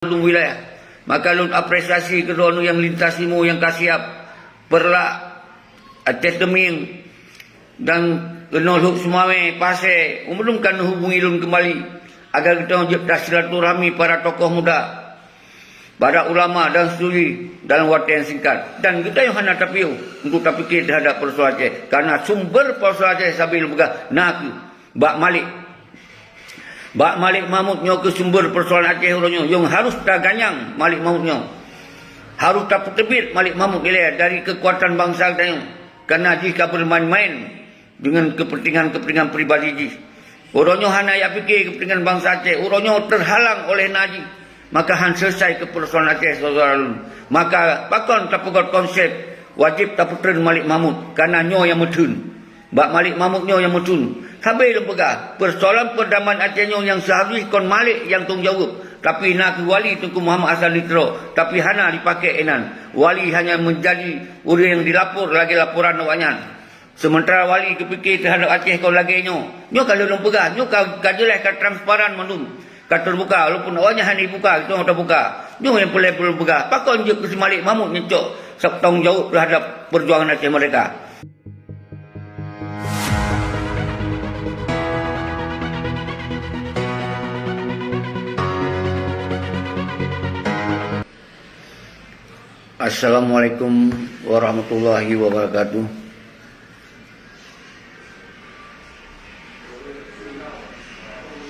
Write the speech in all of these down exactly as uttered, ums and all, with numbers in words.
lôn wilayah. Maka lôn apresiasi keu droeneuh nyang lintas timoh nyang ka siap, Peureulak, Aceh Teumieng, dan keunoe Lhok Seumawé, Pasé, ulôn ka neuhubungi lôn keumbali, agar geutanyoe jeuet tasilaturahmi para tokoh muda, para ulama dan seutulji dalam watée nyang singkat. Dan geutanyoe hana tapiôh untuk tapike teuhadab peusoalan Aceh, kareuna sumber peusoalan Aceh sabe lôn peugah na kheueh bak Malik. Bak Malik Mahmud nyoe kheueh sumber peusoalan Aceh uroe nyoe nyang harôh taganyang Malik Mahmud nyoe. Harôh tapeuteubiet Malik Mahmud ilée dari keukuatan bansa geutanyoe, kareuna jih ka beumaén-maén deungon keupeuntengan-keupeuntengan pribadi jih. Uroe nyoe hana jipike keupeuntengan bansa Aceh, uroe nyoe teuhalang oleh na jih, maka han seuleusoe keu peusoalan Aceh syedara lôn. Maka pakon tapeugét konsep wajéb tapeutreun Malik Mahmud, kareuna nyoe nyang meutheun. Bak Malik Mahmud nyoe nyang meutheun. Sabe lôn peugah, peusoalan peudamaian Aceh nyoe nyang seuharôh jih kon Malik nyang tanggung jaweueb, tapi na kheueh Wali Teungku Muhammad Hasan di Tiro, tapi hana jipake inan. Wali hanya meunjadi ureuëng nyang jilapor lagée laporan awaknyan. Seumeutara Wali geupike teuhadab Aceh kon lagée nyoe. Nyoe ka lôn peugah, nyoe ka, ka jeulaih ka transparan mandum. Ka teubuka, walaupun awaknyan hana jibuka, geutanyoe tabuka. Nyoe nyang peureulée lôn peugah, pakon jeuet keu si Malik Mahmud nyang cok sab tanggung jaweueb teuhadab peujuangan Aceh Merdeka. Assalamualaikum warahmatullahi wabarakatuh.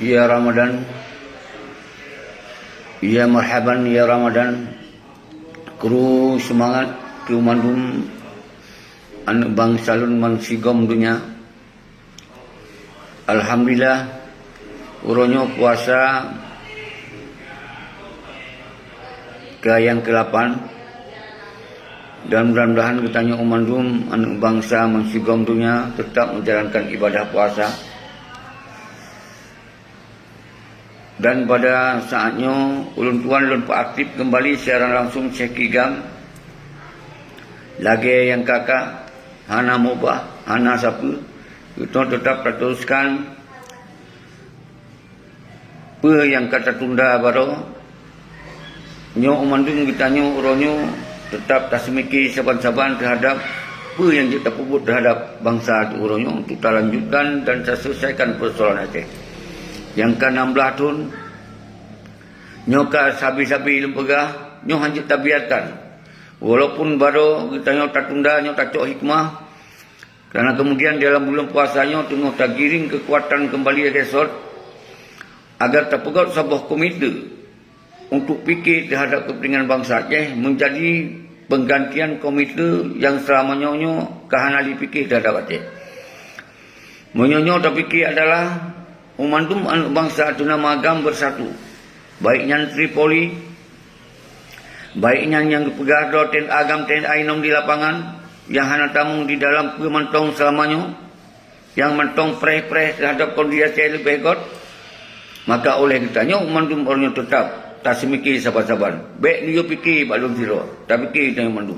Ya Ramadan, ya marhaban ya Ramadan, kru seumangat keu mandum aneuëk bansa lôn bansigom donya. Alhamdulillah, uroe nyoe puasa ka nyang keulapan, dan mudah-mudahan geutanyoe mandum aneuëk bansa bansigom donya teutap menjalankan ibadah puasa. Dan pada saat nyoe, ulôn tuan lôn peuaktif keumbali siaran langsung Syekh Kigam. Lagée nyang ka-ka, hana mubah, hana sapeue, geutanyoe teutap tateruskan peue nyang ka tatunda baroe. Nyoe mandum geutanyoe uroe nyoe teutap taseumike saban-saban teuhadab peue nyang jeuet tapeubuet teuhadab bansa uroe nyoe untuk talanjutkan dan taseuleusoikan peusoalan Aceh. Nyang ka nam blaih thon, nyoe ka sabe-sabe lôn peugah, nyoe hana jeuet tabiarkan. Walaupun baroe geutanyoe tatunda, nyoe tacok hikmah, karena kemudian di dalam bulan puasa nyoe teungoh tagiring keukuatan keumbali lagée sot, agar tapeugét saboh komite untuk pike teuhadab keupeuntengan bansa Aceh, meunjadi peunggantian komite nyang seulama nyoe nyoe ka hana jipike teuhadab Aceh. Meunyoe nyoe tapike adalah mandum aneuëk bansa teunama GAM beusatu, baik nyan Tripoli, baik nyan nyang geupeugah droe T N A GAM T N A inong di lapangan, nyang hana tamong di dalam peue mantong seulama nyoe, nyang mantong preh-preh teuhadab kondisi Aceh leubeh gét, maka oleh geutanyoe mandum ureuëng nyoe teutap taseumike saban-saban. Bék neuyue pike bak lôn sidroe, tapike geutanyoe mandum.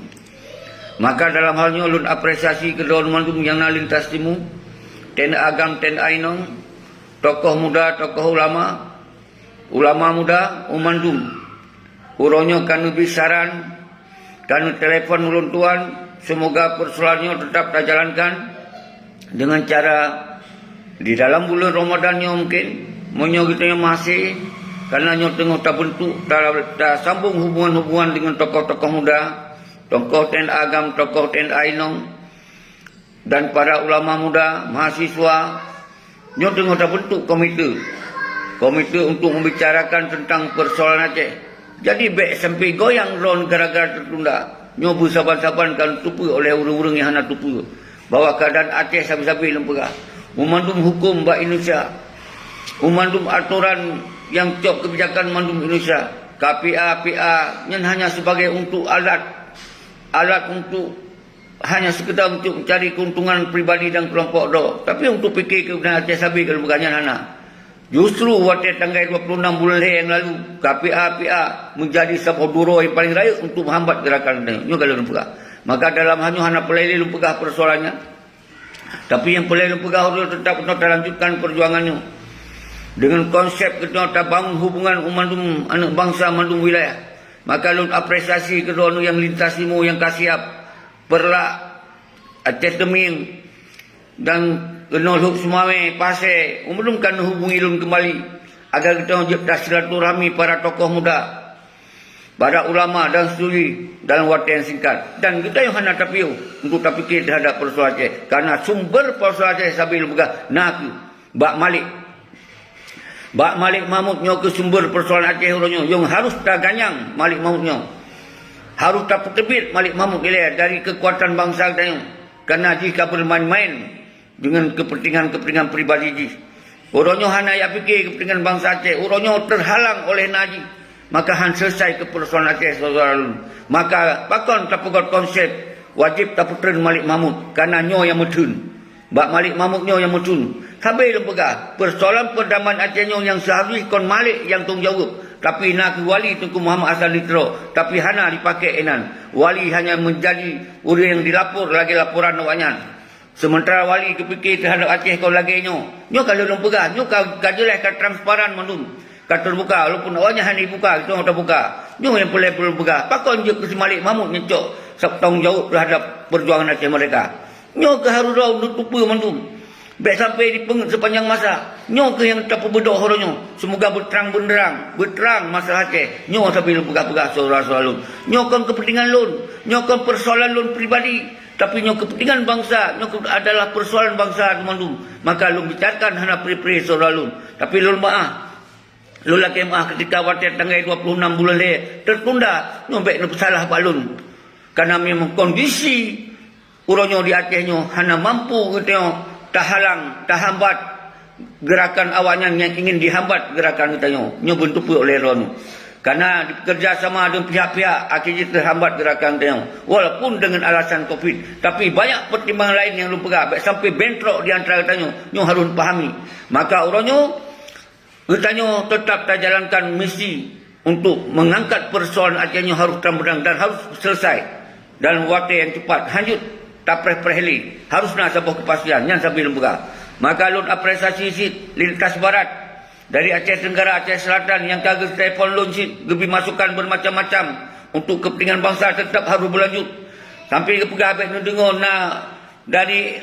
Maka dalam hal nyoe lôn apresiasi keu droe mandum nyang na lintas timu, T N A GAM T N A inong, tokoh muda, tokoh ulama, ulama muda, u mandum. Uroe nyoe ka neubri saran, ka neutelepon ulôn tuan, seumoga peusoalan nyoe teutap tajalankan deungon cara di dalam buleuen Ramadan nyoe mungken, meunyoe geutanyoe maséh, karena nyoe teungoh tabeuntuk, ta-, tasambong hubungan-hubungan deungon tokoh-tokoh muda, tokoh T N A GAM, tokoh T N A inong, dan para ulama muda, mahasiswa, nyoe teungoh tabeuntuk komite. Komite untuk membicarakan tentang persoalan Aceh. Jadi bék sampai goyang droe gara-gara tertunda. Nyoe beusaban-saban ka neuteupeue oleh ureuëng-ureuëng nyang hana teupeue bahwa keadaan Aceh sabe-sabe lôn peugah. Meumandum huköm bak Indonesia, meumandum atoran nyang cok keubijakan mandum Indonesia, K P A, P A, nyan hanya sebagai untuk alat, alat untuk hanya sekedar untuk mencari keuntungan pribadi dan kelompok droe, tapi untuk pike keubenaran Aceh sabe ka lôn peugah nyan hana. Justru watée tanggai dua puluh enam buleuen lhée nyang lalu, K P A P A menjadi saboh duroe nyang paleng rayeuk untuk meuhambat gerakan nyoe ka lôn peugah. Maka dalam hal nyoe hana peureulée lôn peugah peusoalan nyan. Tapi nyang peureulée lôn peugah ulôn teutap keunoe talanjutkan peujuangan nyoe. Deungon konsep geutanyoe tabangun hubungan u mandum aneuëk bansa mandum wilayah, maka lôn apresiasi keu droeneueh nyang lintas timoe nyang ka siab, Peureulak, Aceh Teumieng, dan keunoe Lhokseumawe, Pasè, u mandum ka neuhubungi lôn keumbali, agar geutanyoe jeuet tasilaturahmi para tokoh muda, para ulama dan seutulji dalam watée nyang singkat. Dan geutanyoe hana tapiôh untuk tapike teuhadap peusoalan Aceh, kareuna sumber peusoalan Aceh sabe lôn peugah na kheueh bak Malik. Bak Malik Mahmud nyoe kheueh sumber peusoalan Aceh uroe nyoe, nyang harôh taganyang Malik Mahmud nyoe. Harôh tapeuteubiet Malik Mahmud ilée dari keukuatan bansa geutanyoe, kareuna jih ka beumaén-maén deungon keupeuntengan-keupeuntengan pribadi jih. Uroe nyoe hana jipike keupeuntengan bansa Aceh, uroe nyoe teuhalang oleh na jih, maka han seuleusai keu peusoalan Aceh syedara lôn. Maka pakon tapeugét konsep wajéb tapeutreun Malik Mahmud, kareuna nyoe nyang meutheun. Bak Malik Mahmud nyoe nyang meutheun. Sabe lôn peugah, peusoalan peudamaian Aceh nyoe nyang seuharôh jih kon Malik nyang tanggung jaweueb, tapi na kheueh wali Teungku Muhammad Hasan di Tiro, tapi hana jipake inan. Wali hanya meujadi ureuëng nyang jilapor lagée laporan awaknyan. Seumeuntara wali geupike teuhadap Aceh kon lagée nyoe. Nyoe ka lôn peugah, nyoe ka, ka jeulaih, ka transparan mandum. Ka teubuka, walaupun awaknyan hana jibuka, geutanyoe tabuka. Nyoe nyang peureulée lôn peugah, pakon jeuet keu si Malik Mahmud nyang cok sab tanggung jaweueb teuhadap peujuangan Aceh Merdeka. Nyoe kheueh harôh droe neutupeue mandum. Bék sampai jipeungét seupanjang masa. Nyoe kheueh nyang tapeubeudôh uroe nyoe. Seumoga beutrang beunderang, beutrang masalah Aceh. Nyoe sabe lôn peugah-peugah syedara-syedara lôn. Nyoe kon keupeuntengan lôn, nyoe kon peusoalan lôn pribadi, tapi nyoe keupeuntengan bansa, nyoe adalah peusoalan bansa mandum. Maka lôn bicarakan hana pri-pri syedara lôn. Tapi lôn meuáh. Lôn lakée meuáh keutika watée tanggai dua puluh enam buleuen lhée teutunda, nyoe bék neupeusalah bak lôn. Kareuna memang kondisi uroe nyoe di Aceh nyoe hana mampu geutanyoe tahalang, tahambat geurakan awaknyan nyang ingin jihambat geurakan geutanyoe. Nyoe beuteupeue olée droeneueh. Kareuna dikeureuja sama deungon pihak-pihak akhé jih teuhambat geurakan geutanyoe, walaupun deungon alasan covid, tapi banyak pertimbangan laén nyang lôn peugah, bék sampai bentrok di antara geutanyoe, nyoe harôh neupahami. Maka uroe nyoe, geutanyoe teutab tajalankan misi untuk meungangkat peusoalan Aceh nyoe harôh teumeudang dan harôh seuleusai dalam watée nyang cepat, hanjeuet tapreh-preh lé, harôh na saboh keupastian, nyan sabe lôn peugah. Maka lôn apresiasi cit lintas barat dari Aceh Tenggara, Aceh Selatan nyang ka geutelepon lôn cit, geubri masukan beumacam-macam untuk keupeuntengan bansa teutab harôh beulanjut. Sampai geupeugah bék neudeungoe na dari,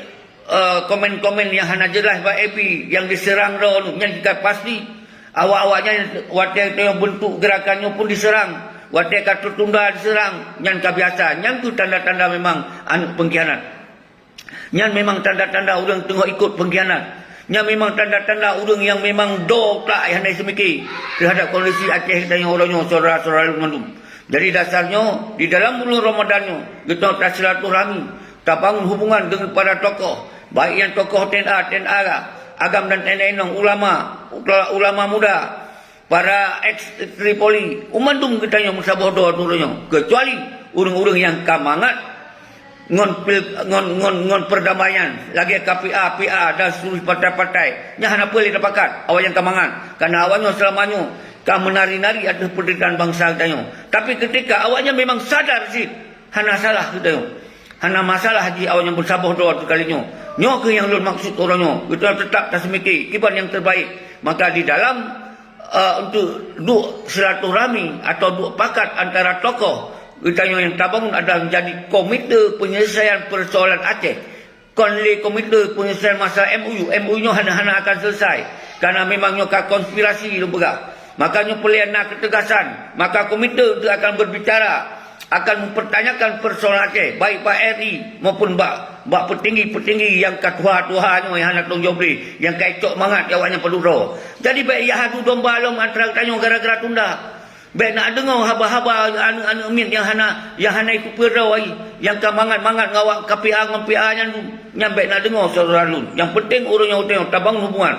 eh, komen-komen nyang hana jeulaih bak F B nyang diseurang droeneueh, nyan ka pasti. Awak-awaknyan watée tanyoe beuntuk geurakan nyoe pun diseurang, watée ka teutunda diseurang, nyan ka biasa. Nyan kheueh tanda-tanda memang aneuëk peungkhianat. Nyan memang tanda-tanda ureuëng teungoh ikot peungkhianat. Nyan memang tanda-tanda ureuëng nyang memang do tak hana seumike teuhadap kondisi Aceh geutanyoe uroe nyoe, syedara-syedara lôn mandum. Jadi dasar nyoe, di dalam buleuen Ramadan nyoe, geutanyoe tasilaturahmi, tabangun hubungan deungon para tokoh, baik nyan tokoh T N A, T N A agam dan T N A inong, ulama, ulama muda, para eks Tripoli, u mandum geutanyoe meusaboh droe uroe nyoe, keucuali ureuëng-ureuëng nyang ka mangat ngon pil-, ngon, ngon, ngon peurdamaian, lagée K P A, P A dan seluruh partai-partai. Nyan hana peue lé tapakat, awaknyan ka mangat, kareuna awaknyan seulama nyoe ka meunari-nari ateueh peunderitahan bansa geutanyoe. Tapi keutika awaknyan memang sadar cit, hana salah geutanyoe. Hana masalah jih awaknyan beusaboh droe kali nyoe. Nyoe kheueh nyang lôn maksud uroe nyoe. Geutanyoe teutab taseumike kiban nyang teubaik. Maka di dalam, eh, untuk duek silaturahmi atau duek pakat antara tokoh geutanyoe nyang tabangun adalah menjadi Komite Penyelesaian Persoalan Aceh. Kon lé Komite Penyelesaian Masalah M O U. M O U nyoe hana-hana akan selesai. Karena memang nyoe ka konspirasi lôn peugah. Maka nyoe peureulée na keutegasan. Maka komite tu akan berbicara, akan mempertanyakan persoalan Aceh, baik bak R I maupun bak, bak peutinggi-peutinggi nyang ka tuha-tuha nyoe nyang hana tanggung jaweueb lé, nyang ka icok mangat awaknyan padub droe. Jadi bék yah adu domba lom antara geutanyoe gara-gara tunda. Bék na deungoe haba-haba aneuëk-aneuëk miet nyang hana, nyang hana ikupeue droe, nyang ka mangat-mangat ngon awak K P A ngon P A nyan, nyan bék na deungoe syedara lôn. Nyang penting ureuëng nyoe tabangun hubungan.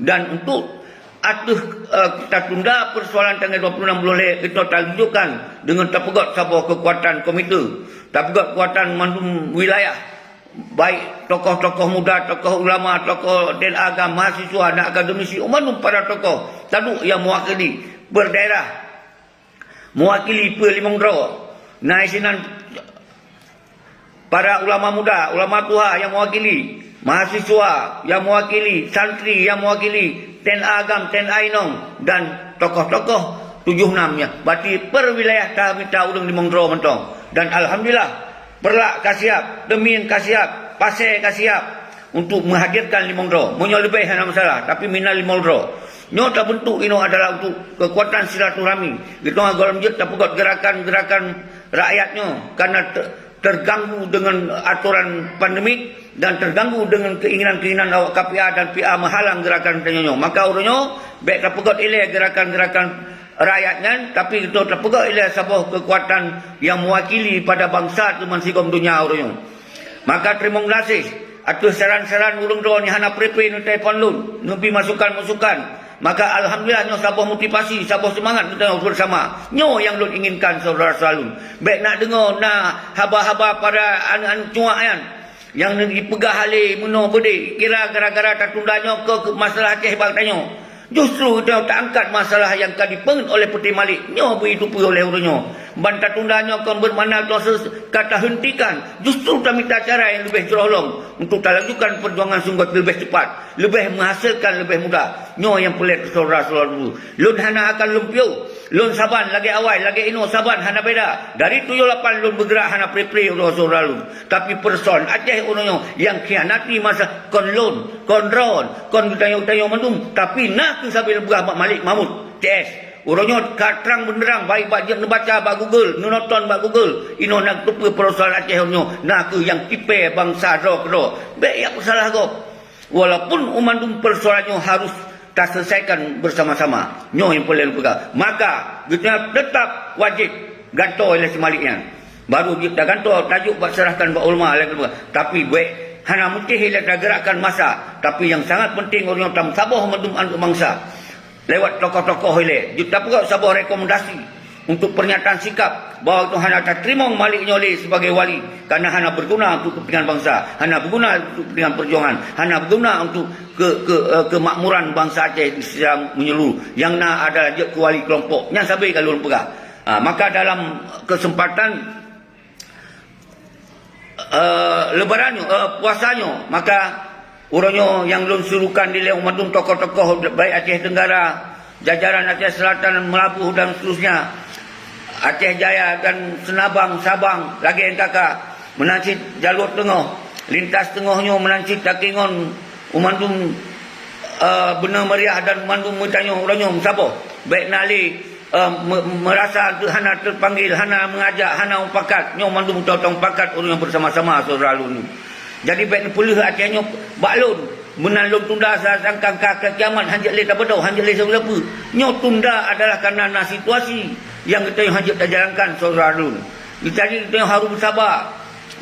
Dan untuk ateueh, eh, tatunda persoalan tanggai dua puluh enam buleuen lhée, geutanyoe tatunjukkan deungon tapeugét saboh keukuatan komite, tapeugét keukuatan mandum wilayah, baik tokoh-tokoh muda, tokoh ulama, tokoh T N A agam, mahasiswa dan akademisi, u mandum para tokoh taduek nyang mewakili beudaerah, mewakili peue limong droe. Na sinan para ulama muda, ulama tuha nyang mewakili, mahasiswa nyang meuwakili, santri nyang meuwakili, T N A agam, T N A inong, dan tokoh-tokoh tujoh nam nyan. Berarti per wilayah tamita ureuëng limong droe mantong. Dan alhamdulillah, Peureulak ka siap, Teumieng ka siap, Pasè ka siap untuk meuhadirkan limong droe. Meunyoe leubeh hana masalah, tapi minimal limong droe. Nyoe tabentuk inoe adalah untuk keukuatan silaturahmi. Geutanyoe gohlom jeuet tapeugöt geurakan-geurakan rakyat nyoe karena te-, terganggu dengan aturan pandemik dan terganggu dengan keinginan-keinginan awak K P A dan P A meuhalang geurakan tanyoe nyoe. Maka uroe nyoe, bék tapeugöt ilée geurakan-geurakan rakyat nyan, tapi geutanyoe tapeugöt ilée saboh keukuatan nyang meuwakili pada bansa teuma sigom donya uroe nyoe. Maka teurimong gaséh ateueh saran-saran ureuëng droe nyang hana pre-pre neutelepon lôn, neubi masukan-masukan. Maka alhamdulillah nyoe saboh motivasi, saboh seumangat geutanyoe bersama. Nyoe nyang lôn inginkan syedara-syedara lôn. Bék na deungoe na haba-haba para aneuëk-aneuëk cuak nyan nyang neupeugah lé meunoe beudé, kira gara-gara tatunda nyoe keu, keu masalah Aceh bak tanyoe. Justru geutanyoe taangkat masalah nyang ka dipeungeut oleh Peuté Malik nyoe beu jiteupeue oleh uroe nyoe. Ban tatunda nyoe kon beumakna geutanyoe se-, ka tahentikan, justru tamita cara nyang leubeh jroh lom untuk talanjutkan peujuangan sunggoh leubeh cepat, leubeh meuhasilkan leubeh mudah. Nyoe nyang peureulée syedara-syedara lôn. Lôn hana akan lôn piôh. Lôn saban lagée awai, lagée inoe saban hana beda. Dari tujoh lapan lôn beugeurak hana pre-pre uroe syedara lôn. Tapi person Aceh uroe nyoe nyang khianati masa kon lôn, kon droen, kon geutanyoe-tanyoe mandum, tapi na kheueh sabe lôn peugah bak Malik Mahmud, C S. Uroe nyoe ka trang beuneureang, baik bak jeuet neubaca bak Google, neunonton bak Google, inoe na teupeue persoalan Aceh uroe nyoe, na kheueh nyang tipée bansa droe keudroe. Bék jak peusalah gob. Walaupun mandum persoalan nyoe harus taselesaikan bersama-sama. Nyoe nyang peureulée lôn peugah. Maka, geutanyoe teutap wajéb gantoe ilée si Malik nyan. Baru jeuet tagantoe, tajok bak serahkan bak ulama lagée peugah. Tapi bék hana meusti ilée tagerakkan masa. Tapi nyang sangat penting uroe nyoe tameusaboh mandum aneuëk bansa. Lewat tokoh-tokoh ilée, jeuet tapeugah saboh rekomendasi untuk pernyataan sikap bahwa itu hana tateurimong Malik nyoe lé sebagai wali, karena hana berguna untuk kepentingan bangsa, hana berguna untuk kepentingan perjuangan, hana berguna untuk ke, ke, eh, kemakmuran bangsa Aceh secara menyeluruh. Yang na adalah jeuet keu wali kelompok. Nyan sabe ka lôn peugah. Ha, maka dalam kesempatan eh, Lebaran nyoe, eh, puasa nyoe, maka uroe nyoe nyang lôn serukan dilée mandum tokoh-tokoh baik Aceh Tenggara, jajaran Aceh Selatan, Meulaboh dan seterusnya, Aceh Jaya dan Seunabang, Sabang, lagée N K K, meunan cit Jalur Teungoh, lintas teungoh nyoe meunan cit takingon u mandum, eh, beuna meriah dan mandum meutanyoe uroe nyoe meusaboh. Bék na lé eh, me-, meurasa hana teupanggil, hana meungajak, hana mupakat, nyoe mandum teuh mupakat ureuëng nyang beusama-sama syedara lôn. Jadi bék neupeuleueh Aceh nyoe bak lôn, meunan lôn tunda sa-, sangka ka kiamat hanjeuet lé tabeudôh, hanjeuet lé sapeue-sapeue. Nyoe tunda adalah karena na situasi nyang geutanyoe hanjeuet tajalankan syedara lôn. Jadi geutanyoe harôh beusaba.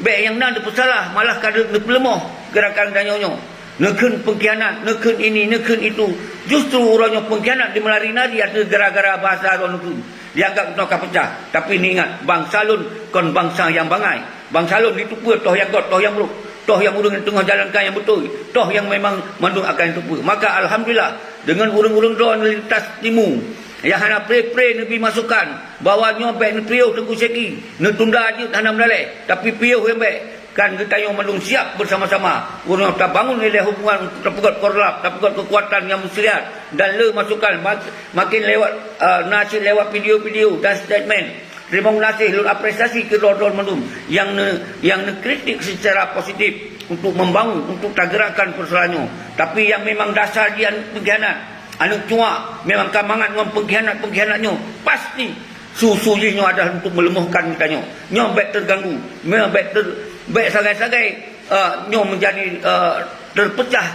Bék nyang na neupeusalah, malah ka neupeuleumah geurakan tanyoe nyoe. Neukheun pengkhianat, neukheun ini, neukheun itu. Justru uroe nyoe pengkhianat dimeulari-nari ateueh gara-gara bahasa droe neukheun. Dianggap geutanyoe ka peucah. Tapi neuingat, bansa lôn kon bansa nyang bangai. Bansa lôn jiteupeue toh nyang göt, toh nyang brôk, toh nyang ureuëng nyang teungoh jalankan nyang beutôi, toh nyang memang mandum akan jiteupeue. Maka alhamdulillah, deungon ureuëng-ureuëng droe lintas timu nyang hana pre-pre neubi masukan bahwa nyoe bék neupiôh Teungku Syeki, neutunda jeuet hana meudaleh, tapi piôh nyang bék. Kan geutanyoe mandum siap beusama-sama. Uroe nyoe tabangun ilée hubungan untuk tapeugöt korlap, tapeugöt keukuatan nyang muslihat dan le masukan mak-, makin lewat, eh, na cit lewat video-video dan statement. Teurimong gaséh lôn apresiasi keu droe-droe mandum nyang ne-, nyang neukritik seucara positif untuk membangun, untuk tagerakkan persoalan nyoe. Tapi nyang memang dasar jih aneuëk pengkhianat, aneuëk cuak, memang ka mangat ngon pengkhianat-pengkhianat nyoe, pasti su-su jih nyoe adalah untuk meuleumohkan geutanyoe. Nyoe bék teuganggu, nyoe bék ter-, bék sagai-sagai, eh, nyoe meunjadi, eh, teupeucah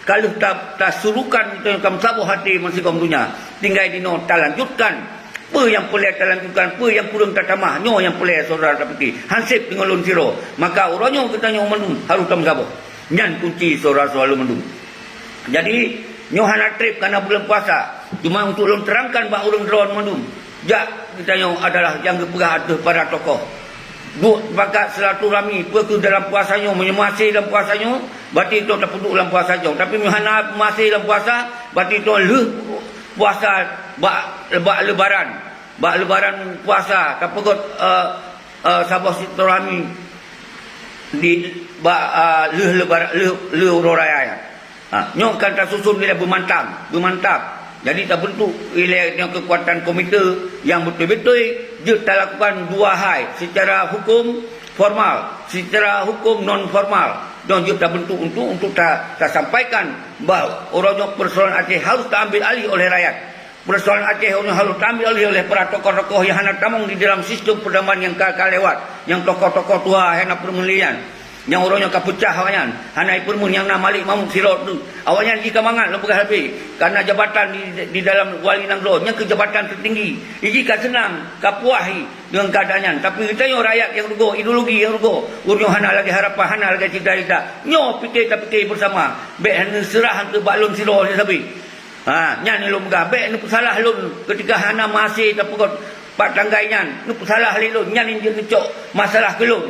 ka lheueh ta-, tasurukan geutanyoe ka meusaboh até meusigom donya. Tinggai dinoe talanjutkan peue nyang peureulée talanjutkan, peue nyang kureueng tatamah, nyoe nyang peureulée syedara tapike. Hanseb deungon lôn sidroe, maka uroe nyoe geutanyoe mandum harôh tameusaboh. Nyan kunci syedara-syedara lôn mandum. Jadi, nyoe hana treb kana buleuen puasa. Cuma untuk lôn terangkan bak ureuëng droe mandum, jak geutanyoe adalah nyang geupeugah ateueh para tokoh. Duek pakat silaturahmi, peue keuh dalam puasa nyoe, meunyoe masih dalam puasa nyoe, berarti toh tapeuduek lam puasa nyoe. Tapi meunyoe hana masih dalam puasa, berarti toh lheueh puasa bak, bak Lebaran. Bak Lebaran puasa, tapeugöt, eh, eh, saboh silaturahmi. di bak, ah, lheueh lebar-, lheueh, lheueh uroe raya nyan. Ha, nyoe kan tasusun ilée beumantang, beumantap. Jadi tabentuk ilée nyoe keukuatan komite nyang beutôi-beutôi jeuet talakukan dua hai, secara hukum formal, secara hukum non formal. Nyoe jeuet tabentuk untuk, untuk ta-, tasampaikan bahwa uroe nyoe persoalan Aceh harus taambil alih oleh rakyat. Persoalan Aceh nyoe harôh taambil alih oleh para tokoh-tokoh nyang hana tamong di dalam sistem peudamaian nyang ka, ka lewat, nyang tokoh-tokoh tuha hana peureumeun lé nyan. Nyang uroe nyoe ka peucah awaknyan, hana jipeurumeun nyang na Malik Mahmud sidroe teuk. Awaknyan jih ka mangat lôn peugah leubeh, kareuna jabatan di, di dalam wali nanggroe nyan keuh jabatan teutinggi. Jih ka seunang, ka puah jih deungon keuadaan nyan. Tapi geutanyoe rakyat nyang rugoe, ideologi nyang rugoe, uroe nyoe hana lagée harapan, hana lagée cita-cita. Nyoe pike tapike beusama, bék neuseurah keu bak lôn sidroe sabe. Ha, nyan lôn peugah, bék neupeusalah lôn keutika hana meuhase tapeugét bak tanggai nyan. Neupeusalah lé lôn, nyan jeuet neucok masalah keu lôn.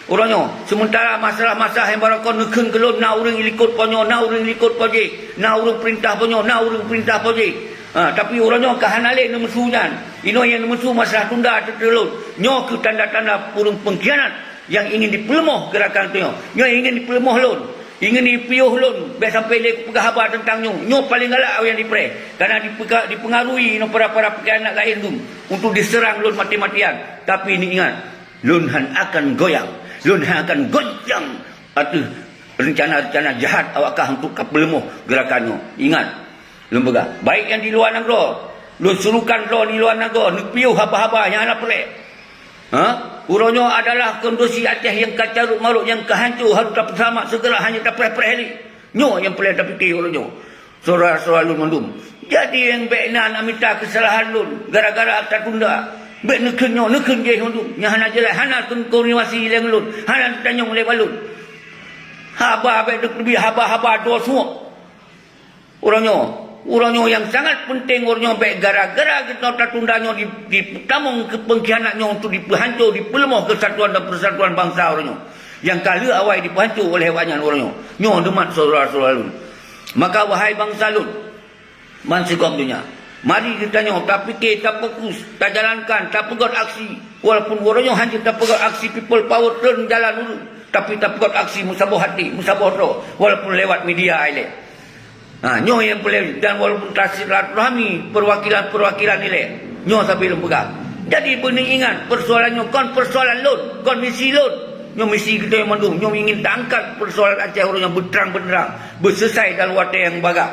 Uroe nyoe, seumeuntara masalah-masalah nyang barokon neukheun keu lôn, na ureuëng likot po nyoe, na ureuëng likot po jih, na ureuëng peurintah po nyoe, na ureuëng peurintah po jih. Ha, tapi uroe nyoe ka hana lé neumeusu nyan. Inoe nyang neumeusu masalah tunda ateueh lôn. Nyoe keuh tanda-tanda ureuëng peungkhianat nyang ingin jipeuleumah geurakan tanyoe. Nyoe ingin jipeuleumah lôn. Ingin jipiôh lôn, bék sampai lé kupeugah haba teuntang nyoe. Nyoe paleng galak awaknyan jipreh, kareuna jipeuka-, jipeungaruhi ngon para-para peukianat laén dum untuk jiseurang lôn maté-matéan. Tapi neuingat, lôn hana akan goyang, lôn hana akan goncang ateueh reuncana-reuncana jahat awak kah untuk ka peuleumah geurakan nyoe. Ingat, lôn peugah, baik nyang di luwa nanggroe, lôn surukan droe di luwa nanggroe neupiôh haba-haba nyang hana peureulée. Ha? Uroe nyoe adalah kondisi Aceh nyang ka carôt marôt, nyang ka hanco, harôh tapeuseulamat seugera, hana tapreh-preh lé. Nyoe nyang peureulée tapike uroe nyoe, syedara-syedara lôn mandum. Jadi, nyang bék na neumita keusalahan lôn gara-gara tatunda. Bék neukheun nyoe, neukheun jéh mandum. Nyang hana jeulaih, hana kon-, koordinasi lé ngon lôn, hana neutanyong lé bak lôn. Haba bék neuteubiet haba-haba droe suok. Uroe nyoe, uroe nyoe nyang sangat peunteng, uroe nyoe bék gara-gara geutanyoe tatunda nyoe di, di, tamong keu peungkhianat nyoe untuk dipeuhanco, dipeuleumah keusatuan dan peusatuan bansa uroe nyoe. Nyang ka lheueh awai dipeuhanco oleh awaknyan uroe nyoe. Nyoe deumat syedara-syedara lôn. Maka, wahai bansa lôn, bansigom donya, mari geutanyoe tapike, tafokus, tajalankan, tapeugét aksi. Walaupun uroe nyoe hana tapeugét aksi people power treun jalan ulôn, tapi tapeugét aksi meusaboh até, meusaboh droe, walaupun lewat media ilée. Ha, nyoe nyang peureulée, dan walaupun tasilaturahmi perwakilan-perwakilan ilée, nyoe sabe lôn peugah. Jadi, beuneuingat, persoalan nyoe kon persoalan lôn, kon misi lôn. Nyoe misi geutanyoe mandum, nyoe ingin taangkat persoalan Aceh uroe nyoe beuterang-beuneurang, beuseusai dalam watée nyang bagah.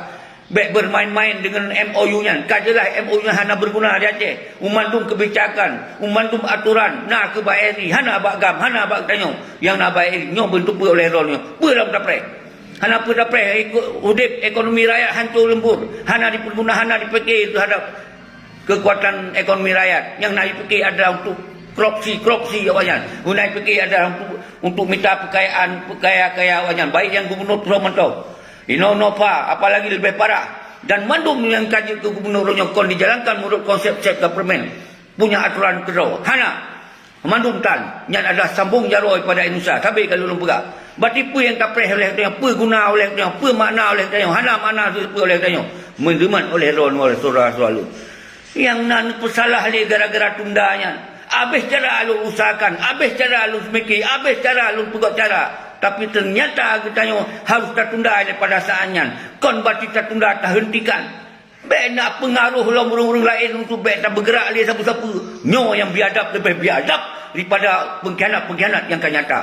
Bék beumaén-maén deungon M O U nyan. Ka jeulaih M O U nyan hana beuguna di Aceh. Meumandum keubijakan, meumandum atoran na keu bak A R I, hana bak GAM, hana bak geutanyoe. Nyang na bak A R I nyoe beuteupeue oleh droe nyoe. Peue lom tapreh? Hana peue tapreh, eko-, udeb ekonomi rakyat hanco leumbur, hana dipeuguna, hana dipike teuhadab keukuatan ekonomi rakyat. Nyang na jipike adalah untuk korupsi-korupsi awaknyan. Nyang na jipike adalah untuk, untuk mita peukayaan, peukaya-kaya awaknyan, baik nyang gubunur troh mantong. Inoe Nova, apalagi leubeh parah. Dan mandum nyang ka jeuet keu gubunur nyoe kon dijalankan meunurot konsep self government, punya atoran keudroe. Hana. Mandum tan, nyan adalah sambong jaroe pada Indonesia. Sabe ka lôn peugah. Berarti peue nyang tapreh oleh tanyoe, peue guna oleh tanyoe, peue makna oleh tanyoe, hana makna peue oleh tanyoe. Meudeumat oleh droe nyoe, syedara-syedara lôn. Nyang na neupeusalah lé gara-gara tunda nyan. Abéh cara lôn usahakan, abéh cara lôn seumike, abéh cara lôn peugét cara. Tapi teunyata geutanyoe harôh tatunda lé pada saát nyan. Kon berarti tatunda, tahentikan. Bék na peungaroh lom ureuëng-ureuëng laén untuk bék tabeugeurak lé sapeue-sapeue. Nyoe nyang biadab leubeh biadab daripada peungkhianat-peungkhianat nyang ka nyata.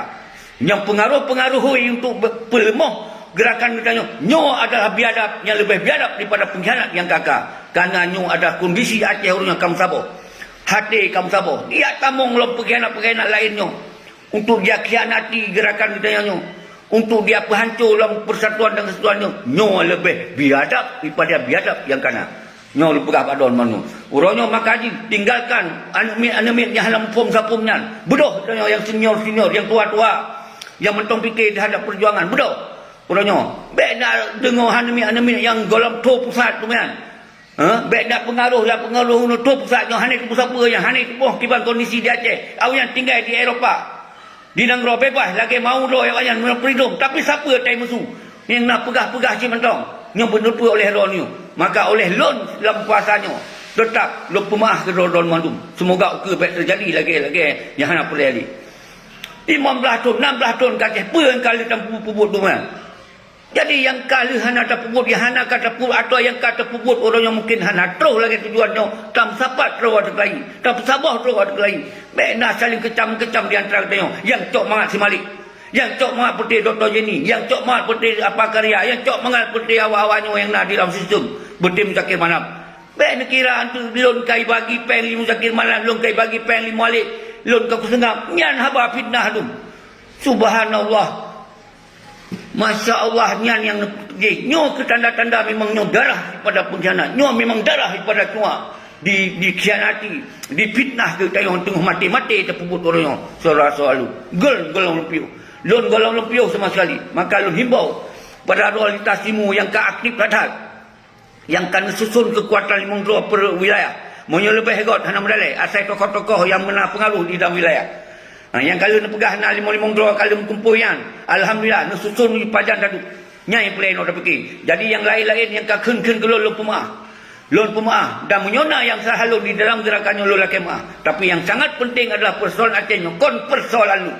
Nyang peungaroh-peungaroh hôi untuk be-, peuleumoh geurakan geutanyoe, nyoe adalah biadab nyang leubeh biadab daripada peungkhianat nyang ka-ka. Kareuna nyoe adalah kondisi Aceh ureuëng nyang ka meusaboh. Haté ka meusaboh. Dia tamong lom peungkhianat-peungkhianat laén nyoe. Untuk dia khianati geurakan geutanyoe nyoe, untuk dia peuhanco lom persatuan dan kesatuan nyoe, nyoe leubeh biadab daripada biadab nyang kana. Nyoe lôn peugah bak droe mandum. Uroe nyoe maka jih tinggalkan aneuk miet-aneuk miet nyang hana muphom sapeue nyan. Beudôh geutanyoe nyang senior-senior, nyang tuha-tuha, nyang mantong pike teuhadab peujuangan. Beudôh. Uroe nyoe, bék na deungoe aneuk miet-aneuk miet nyang gohlom tho pusat tu nyan. Ha? Bék na peungaroh, na peungaroh nyoe tho pusat nyoe hana teupeu sapeue nyan, hana teupeu kiban kondisi di Aceh. Awaknyan tinggai di Eropa. Di nanggroe beubaih lagée mau droe awaknyan meunyoe freedom, tapi sapeue tai musu? Nyang na peugah-peugah cit mantong. Nyoe beuneupeue oleh droe nyoe. Maka oleh lôn lam puasa nyoe, teutap lôn peumeuáh keu droe-droe mandum. Seumoga ukeue bék teujadi lagée-lagée nyang hana peureulée lé. Limong blaih thon, nam blaih thon ka Aceh, peue nyang ka lheueh tapeubuet-peubuet teuma? Jadi, nyang ka lheueh hana tapeubuet, nyang hana ka tapeubuet, atawa nyang ka tapeubuet uroe nyoe mungkin hana troh lagée tujuan nyoe, tameusapat troh ateueh keulayie, tameusaboh troh ateueh keulayie. Bék na saléng keucam-keucam di antara geutanyoe, nyang cok mangat si Malik, nyang cok mangat peuté Dokto Jenny, nyang cok mangat peuté Apa Karya, nyang cok mangat peuté awak-awak nyoe nyang na di dalam sistem, peuté Muzakir Manaf. Bék neukira antu lôn kai bagi péng lé Muzakir Manaf, lôn kai bagi péng lé Malik, lôn ka kuseungab. Nyan haba fitnah lom. Subhanallah. Masya Allah, nyan nyang jih. Nyoe keu tanda-tanda memang nyoe darah daripada pengkhianat. Nyoe memang darah daripada cua. Di, dikhianati, difitnah keu tayong teungoh maté-maté tapeubuet uroe nyoe. Saudara-saudara lôn. Gol, golom lôn piôh. Lôn golom lôn piôh sama sekali. Maka lôn himbau pada realitas timu nyang ka aktif that-that. Nyang ka neususun keukuatan limong droe per wilayah. Meunyoe leubeh göt hana meudaleh, asai tokoh-tokoh nyang meuna peungaruh di dalam wilayah. Ha, nyang ka lheueh neupeugah na limong-limong droe ka lheueh meukumpôi nyan. Alhamdulillah, neususun pajan taduek. Nyan nyang peureulée lôn tapike. Jadi nyang laén-laén nyang ka kheun-kheun keu lôn, lôn peumeu'ah. Lôn peumeu'ah. Dan meunyoe na nyang salah lôn di dalam geurakan nyoe, lôn lakée meu'ah. Tapi nyang sangat penting adalah persoalan Aceh nyoe kon persoalan lôn.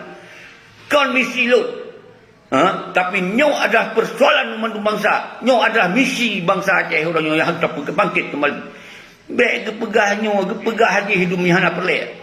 Kon misi lôn. Ha? Tapi nyoe adalah persoalan mandum bansa. Nyoe adalah misi bansa Aceh uroe nyoe nyang harôh tapeuke-, bangkit keumbali. Bék geupeugah nyoe, geupeugah jih dum nyang hana peureulée.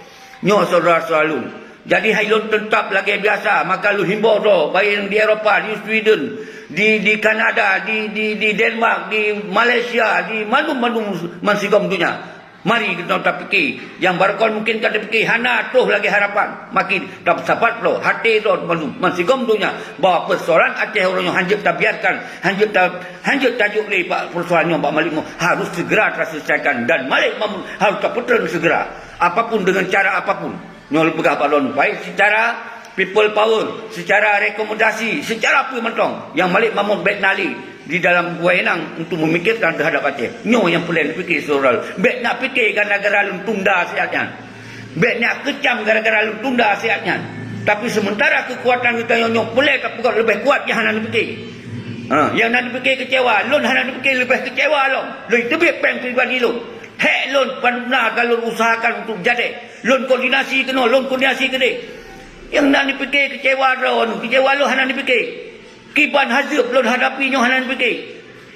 Nyoe syedara-syedara lôn. Jadi hai lôn teutap lagée biasa, maka lôn himbau droe, baik di Eropa, di Sweden, di, di Kanada, di, di, di Denmark, di Malaysia, di mandum-mandum mansigom donya. Mari geutanyoe tapike. Nyang barokon mungken ka tapike hana troh lagée harapan. Makin tapeusapat droe, até droe mandum, mansigom donya, bahwa persoalan Aceh uroe nyoe hanjeuet tabiarkan, hanjeuet ta-, hanjeuet tajok lé bak persoalan nyoe bak Malik Mahmud, harus segera taselesaikan dan Malik Mahmud harus tapeutreun segera. Apapun, dengan cara apapun. Nyoe lôn peugah bak droeneuh, baik secara people power, secara rekomendasi, secara peue mantong, nyang Malik Mahmud bék na lé di dalam wewenang untuk memikirkan terhadap Aceh. Nyoe nyang peureulée neupike syedara. Bék na pike gara-gara lôn tunda siat nyan. Bék na keucam gara-gara lôn tunda siat nyan. Tapi sementara keukuatan geutanyoe nyoe peureulée tapeugöt leubeh kuat, nyang hana neupike. Ha, nyang na neupike keucewa, lôn hana neupike leubeh keucewa lom. Lôn teubiet péng pribadi lôn. Hék lôn, padum na ka lôn usahakan untuk jadeh. Lôn koordinasi keunoe, lôn koordinasi keudeh. Nyang na neupike keucewa droeneuh, keucewa lôn hana neupike. Kiban hazeueb lôn hadapi nyoe hana neupike.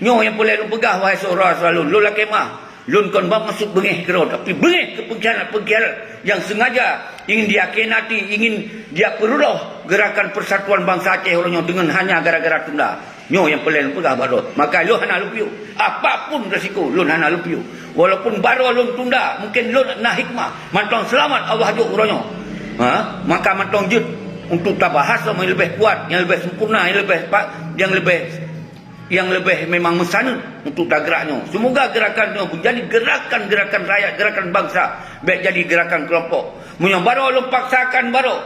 Nyoe nyang peureulée lôn peugah, wahai syedara-syedara lôn, lôn lakée meu'ah. Lôn kon bak maksud beungéh keudroe, tapi beungéh keu peungkhianat-peungkhianat nyang sengaja ingin dikhianati, ingin dipeuruloh gerakan persatuan bansa Aceh uroe nyoe deungon hanya gara-gara tunda. Nyoe nyang peureulée lôn peugah bak droe. Maka lôn hana lôn piôh. Apapun resiko, lôn hana lôn piôh. Walaupun baroe lôn tunda, mungken lôn na hikmah. Mantong seulamat Allah jok uroe nyoe. Ha? Maka mantong jeuet untuk tabahas nyang leubeh kuat, nyang leubeh sempurna, nyang leubeh pa-, nyang leubeh, nyang leubeh memang meusaneut untuk tagerak nyoe. Semoga gerakan nyoe menjadi gerakan-gerakan rakyat, gerakan bangsa, bék jadi gerakan kelompok. Meunyoe baroe lôn paksakan baroe,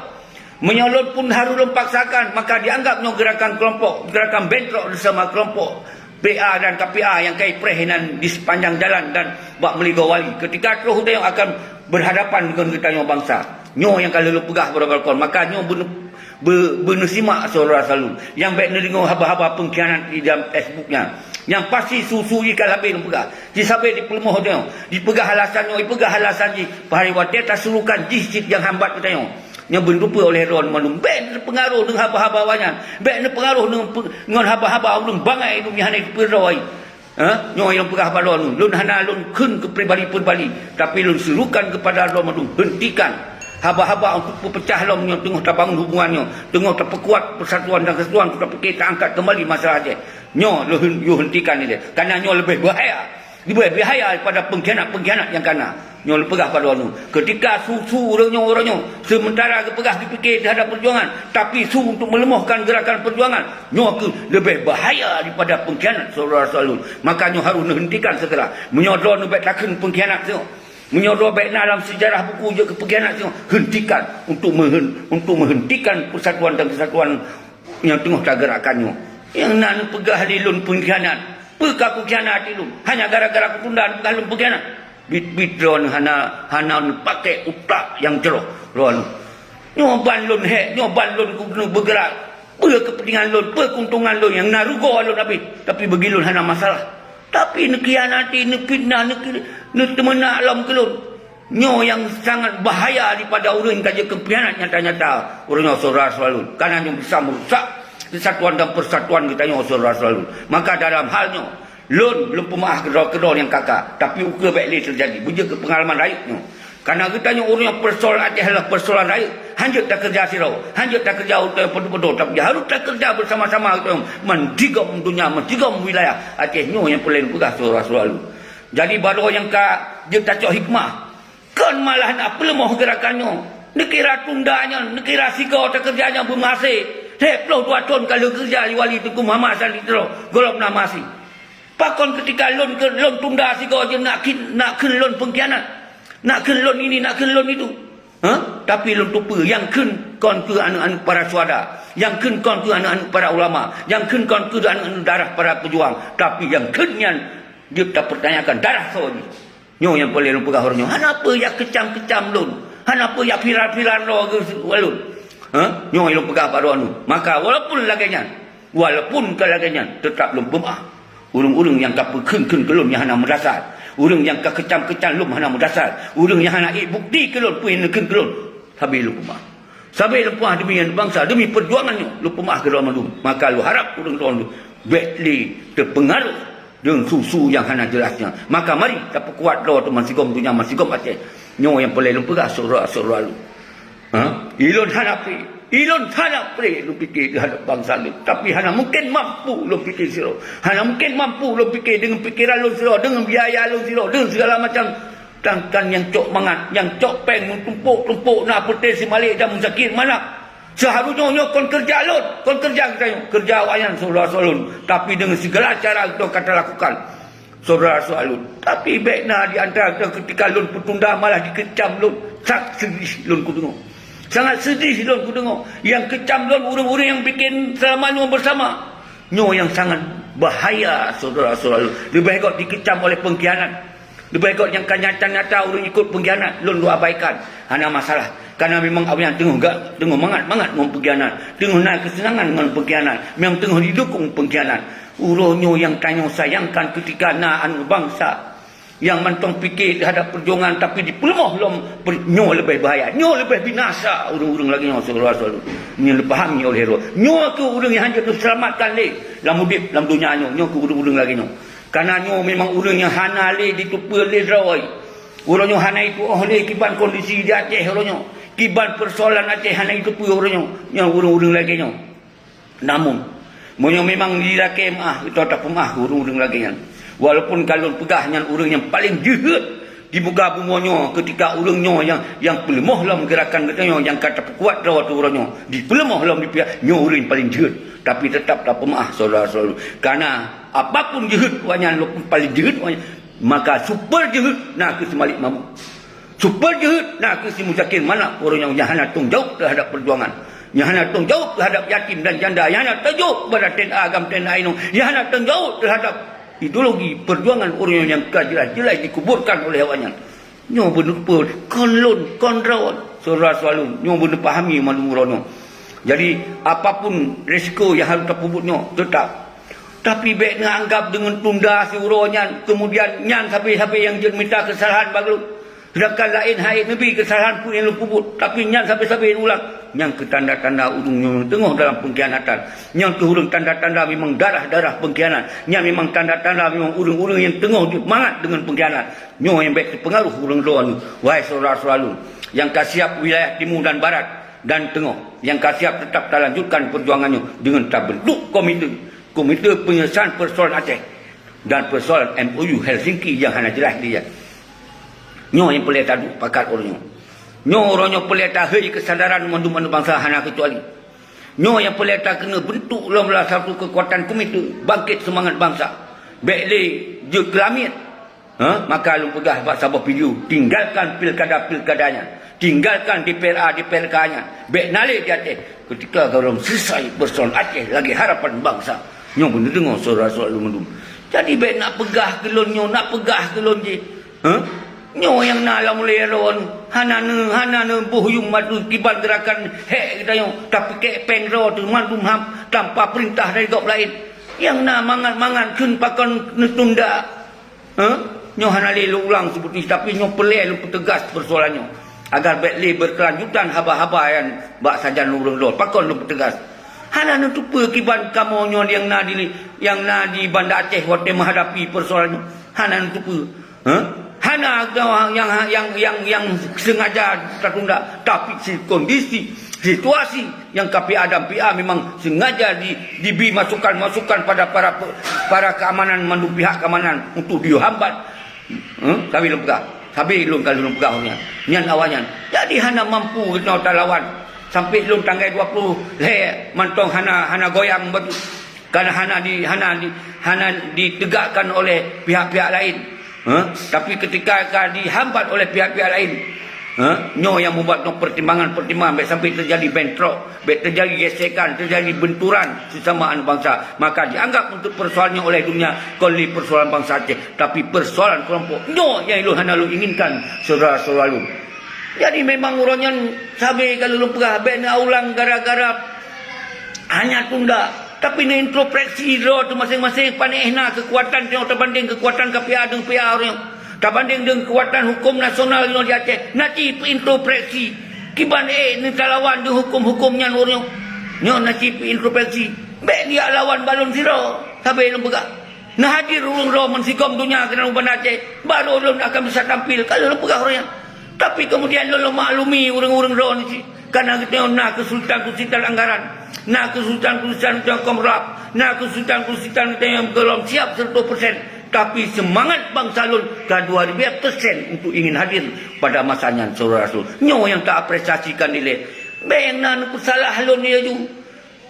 meunyoe lôn pun harôh lôn paksakan, maka dianggap nyoe gerakan kelompok, gerakan bentrok bersama kelompok P A dan K P A nyang kai preh inan di sepanjang jalan dan bak meuligoe wali. Ketika troh udeb akan berhadapan dengan geutanyoe bansa. Nyoe nyang ka lheueh lôn peugah baroe-baroe kon. Maka nyoe beune-, be-, beuneusimak syedara-syedara lôn. Nyang bék neudeungoe haba-haba peungkhianat di dalam Facebook nyan. Nyang pasti su-su jih ka sabé lôn peugah. Jih sabé dipeuleumoh nyoe. Dipeugah alasan nyoe, dipeugah alasan jih. Padahai watée tasurukan jih cit nyang hambat geutanyoe. Nyang beuneupeue oleh droe mandum. Bék neupeungaroh deungon haba-haba awaknyan. Bék neupeungaroh deungon pe-, ngon haba-haba ureuëng bangai ureuëng nyang hana jipeureulée. Ha? Nyoe nyang peugah bak droeneuh. Lôn hana lôn kheun keu pribadi-pribadi, tapi lôn serukan keupada droe mandum. Hentikan haba-haba untuk peupeucah lom nyang teungoh tabangun hubungan nyoe, teungoh tapeukuat persatuan dan kesatuan, tapike taangkat keumbali masalah Aceh. Nyoe lôn hen-, yue hentikan ilée. Karena nyoe leubeh bahaya. Leubeh bahaya daripada pengkhianat-pengkhianat nyang ka na. Nyoe lôn peugah bak droeneuh. Ketika su-su ureuëng nyoe, ureuëng nyoe, sementara geupeugah geupike terhadap perjuangan, tapi su untuk melemahkan gerakan perjuangan, nyoe kheueh leubeh bahaya daripada pengkhianat syedara-syedara lôn. Maka nyoe harôh neuhentikan segera. Meunyoe droeneuh bék takheun pengkhianat nyoe, meunyoe droe bék na lam sejarah buku jeuet keu pengkhianat nyoe, hentikan untuk meuhen-, untuk menghentikan persatuan dan kesatuan nyang teungoh tagerakkan nyoe. Nyang na neupeugah lé lôn pengkhianat. Peue ka kukhianati lôn? Hanya gara-gara kutunda neupeugah lôn pengkhianat? Bit-bit droeneuh hana, hana neupaké utak nyang jroh droeneuh. Nyoe ban lôn hék, nyoe ban lôn keuneuk beugerak. Peue keupeuntengan lôn, peue keuntungan lôn nyang na rugoe lôn habéh, tapi bagi lôn hana masalah. Tapi neukhianati, neufitnah, neuk-, neuteumeunak lom keu lôn. Nyoe nyang sangat bahaya daripada ureuëng ka jeuet keu pengkhianat nyata-nyata. Ureuëng nyoe, syedara seulalu, karena nyoe bisa merusak kesatuan dan persatuan geutanyoe, syedara seulalu. Maka dalam hal nyoe, lôn, lôn peumeu'ah keudroe-keudroe nyang ka-ka, tapi ukeue bék lé teujadi, beujeuet keu peungalaman rayeuk nyoe. Karena geutanyoe ureuëng nyoe, persoalan Aceh adalah persoalan rayeuk, hanjeuet takeureuja sidroe, hanjeuet takeureuja utai padub-padub, tapi harôh takeureuja beusama-sama geutanyoe, meusigom donya, meusigom wilayah Aceh nyoe nyang peureulée peugah, syedara seulalu. Jadi, baroe nyang ka jeuet tacok hikmah, kon malah na peuleumoh geurakan nyoe. Neukira tunda nyan, neukira sigoe takeureuja nyan beumeuhasé. Lhée ploh dua thon ka lheueh keureuja di Wali Teungku Muhammad Hasan di Tiro, gohlom na meuhasé. Pakon keutika lôn keu-, lôn tunda sigoe jeuet nak kheun, nak kheun lôn pengkhianat? Nak kheun lôn ini, nak kheun lôn itu? Ha? Tapi lôn tupeue, nyang kheun kon keuh aneuëk-aneuëk para syuhada. Nyang kheun kon keuh aneuëk-aneuëk para ulama. Nyang kheun kon keuh aneuëk-aneuëk darah para peujuang. Tapi nyang kheun nyan jeuet tapeurtanyakan darah soe jih. Nyoe nyang peureulée lôn peugah uroe nyoe. Hana peue jak keucam-keucam lôn. Hana peue jak viral-viral droe geuh lôn. Ha? Nyoe nyang lôn peugah bak droeneuh. Maka walaupun lagée nyan, walaupun ka lagée nyan, teutap lôn peumeu'ah. Ureuëng-ureuëng nyang ka peukheun-kheun keu lôn nyang hana meudasar. Ureuëng nyang ka keucam-keucam lôn hana meudasar. Ureuëng nyang hana ék bukeuti keu lôn peue nyang neukheun keu lôn, sabé lôn peumeu'ah. Sabé lôn peumeu'ah demi bansa, demi peujuangan nyoe, lôn peumeu'ah keu droe mandum. Maka lôn harab ureuëng droe bék lé teupeungaruh deungon su-su nyang hana jeulaih nyan. Maka mari tapeukuat droe teuh meusigom donya, meusigom Aceh. Nyoe nyang peureulée lôn peugah, syedara-syedara lôn. Ha? Ilôn hana pré, ilôn hana pré lôn pike teuhadap bansa lôn. Tapi hana mungken mampu lôn pike sidroe. Hana mungken mampu lôn pike deungon pikeran lôn sidroe, deungon biaya lôn sidroe, deungon sigala macam. Tan-tan nyang cok mangat, nyang cok péng meutumpôk-tumpôk na Peuté Simalek dan Muzakir Manaf. Seuharusnyoe nyoe kon keureuja lôn, kon keureuja geutanyoe, keureuja awaknyan, syedara-syedara lôn. Tapi deungon sigala cara geutanyoe ka talakukan, syedara-syedara lôn. Tapi bék na di antara geutanyoe keutika lôn peutunda malah dikeucam lôn. Sangat seudih lôn kudeungoe. Sangat seudih lôn kudeungoe. Nyang keucam lôn ureuëng-ureuëng nyang bikin seulama nyoe beusama. Nyoe nyang sangat bahaya, syedara-syedara lôn. Leubeh gét dikeucam oleh pengkhianat. Leubeh gét nyang ka nyata-nyata ureuëng ikot pengkhianat, lôn lôn abaikan. Hana masalah. Karena memang awaknyan teungoh ga-, teungoh mangat-mangat ngon pengkhianat. Teungoh na keuseunangan ngon pengkhianat. Memang teungoh jidukong pengkhianat. Uroe nyoe nyang tanyoe sayangkan keutika na aneuëk bansa nyang mantong pike teuhadap peujuangan tapi dipeuleumoh lom per-, nyoe leubeh bahaya. Nyoe leubeh binasa ureuëng-ureuëng lagée nyoe, syedara-syedara lôn. Nyoe leupahami oleh roh. Nyoe keuh ureuëng nyang hanjeuet teuseulamatkan lé lam udeb lam donya nyoe. Nyoe keuh ureuëng-ureuëng lagée nyoe. Karena nyoe memang ureuëng nyang hana lé jiteupeue lé droe. Uroe nyoe hana jituoh lé kiban kondisi di Aceh uroe nyoe. Kiban peusoalan Aceh hana jiteupeue uroe nyoe. Nyoe ureuëng-ureuëng lagée nyoe. Namun, meunyoe memang jilakée meu'ah, geutanyoe tapeumeu'ah ureuëng-ureuëng lagée nyan. Walaupun ka lôn peugah nyan ureuëng nyang paleng jeuhet di muka bumoe nyoe, keutika ureuëng nyoe nyang, nyang peuleumoh lom geurakan geutanyoe nyang ka tapeukuat droe teuh uroe nyoe, dipeuleumoh lom di pihak nyoe ureuëng paleng jeuhet. Tapi teutap tapeumeu'ah, syedara-syedara lôn. Karena apapun jeuhet awaknyan, walaupun paleng jeuhet awaknyan, maka super jeuhet na keuh Simalek Mahmud. Super jeuhet na keuh si Muzakir Manaf, ureuëng nyang hana tanggung jaweueb teuhadap peujuangan. Nyang hana tanggung jaweueb teuhadap yatim dan janda. Nyang hana tanggung jaweueb kepada TNA agam, TNA inong. Nyang hana tanggung jaweueb teuhadap ideologi peujuangan ureuëng nyang ka jeulaih-jeulaih dikuburkan oleh awaknyan. Nyoe beuneupeue kon lôn, kon droe, syedara-syedara lôn. Nyoe beuneu pahami mandum uroe nyoe. Jadi, apapun risiko nyang harôh tapeubuet nyoe, teutap. Tapi bék neuanggap deungon tunda siuroe nyan, keumudian nyan sabe-sabe nyang jeuet mita keusalahan bak lôn. Seudangkan laén han ék neubi keusalahan peue nyang lôn peubuet, tapi nyan sabe-sabe ulang. Nyan keuh tanda-tanda ureuëng nyoe teungoh dalam peungkhianatan. Nyan keuh ureuëng tanda-tanda memang darah-darah peungkhianat. Nyan memang tanda-tanda memang ureuëng-ureuëng nyang teungoh jeuet mangat deungon peungkhianat. Nyoe nyang bék teupeungaruh ureuëng droeneuh, wahai syedara-syedara lôn, nyang ka siab wilayah timu dan barat dan teungoh, nyang ka siab teutap talanjutkan peujuangan nyoe deungon tabeuntuk komite, Komite Penyelesaian Persoalan Aceh dan Persoalan M O U Helsinki nyang hana jeulaih lé nyan. Nyoe nyang peureulée taduek pakat uroe nyoe. Nyoe uroe nyoe peureulée tahei keusadaran mandum aneuëk bansa hana keucuali. Nyoe nyang peureulée takeuneuk beuntuk lom salah satu keukuatan komite bangkét seumangat bansa. Bék lé jeuet keulamiet. Ha? Maka lôn peugah bak saboh video, tinggalkan pilkada-pilkada nyan. Tinggalkan D P R A, D P R K nyan. Bék na lé di Aceh. Keutika gohlom selesai peusoalan Aceh lagée harapan bansa. Nyoe beuneudeungoe syedara-syedara lôn mandum. Jadi bék na peugah keu lôn nyoe, na peugah keu lôn jih. Ha? Nyoe nyang na lam ulée droeneuh, hana neu-, hana neuboh yuem madu kiban geurakan hék geutanyoe, tapike péng droe teuh mandum ham tanpa peurintah dari gob laén. Nyang na mangat-mangat kheun pakon neutunda. Ha? Nyoe hana lé lôn ulang seperti, tapi nyoe peureulée lôn peuteugas persoalan nyoe, agar bék lé berkelanjutan haba-haba nyan bak sajan ureuëng droe. Pakon lôn peuteugas? Hana neuteupeue kiban kamoe nyoe nyang na di, nyang na di Banda Aceh watée meuhadapi persoalan nyoe. Hana neuteupeue. Hah? Hana nyang, nyang, nyang, nyang sengaja tatunda, tapi si kondisi, situasi nyang ka pih ada pih memang sengaja di, dibi masukan-masukan pada para pe-, para keamanan, mandum pihak keamanan untuk dihambat. Hah? Sabe lôn peugah. Sabe lôn ka lôn peugah nyan. Nyan awaknyan. Jadi hana mampu geutanyoe talawan. Sampai lôn tanggai dua puluh lhée mantong hana, hana goyang batu. Karena hana di, hana di, hana ditegakkan oleh pihak-pihak lain. Ha? Tapi ketika ka dihambat oleh pihak-pihak lain, ha? Nyoe nyang membuat nyoe pertimbangan-pertimbangan, bék sampai terjadi bentrok, bék terjadi gesekan, terjadi benturan sesama aneuk bangsa. Maka dianggap untuk persoalan nyoe oleh dunia kon lé persoalan bangsa Aceh, tapi persoalan kelompok. Nyoe nyang lôn hana lôn inginkan, saudara-saudara lôn. Jadi memang uroe nyan sabe ka lôn peugah, bék neuulang gara-gara hana tunda, tapi neuintrospeksi droe teuh maséng-maséng, pané éh na keukuatan tanyoe tabandéng keukuatan K P A deungon P A uroe nyoe. Tabandéng deungon keukuatan huköm nasional inoe di Aceh, na cit peuintrospeksi. Kiban ék neutalawan deungon huköm-huköm nyan uroe nyoe. Nyoe na cit peuintrospeksi. Bék neujak lawan bak lôn sidroe, sabe lôn peugah. Neuhadir ureuëng droe meusigom donya keunan u Banda Aceh, baru lôn akan bisa tampil, ka lôn peugah uroe nyan. Tapi kemudian lôn, lôn maklumi ureuëng-ureuëng droe nyoe cit, karena geutanyoe na keusulitan-keusulitan anggaran, na keusulitan-keusulitan geutanyoe lom, na keusulitan-keusulitan geutanyoe lom siap seratus persen. Tapi semangat bangsa lôn ka dua ribu persen untuk ingin hadir pada masa nyan, saudara-saudara. Nyoe nyang taapresiasikan dilée. Bék na neupeusalah lôn laju.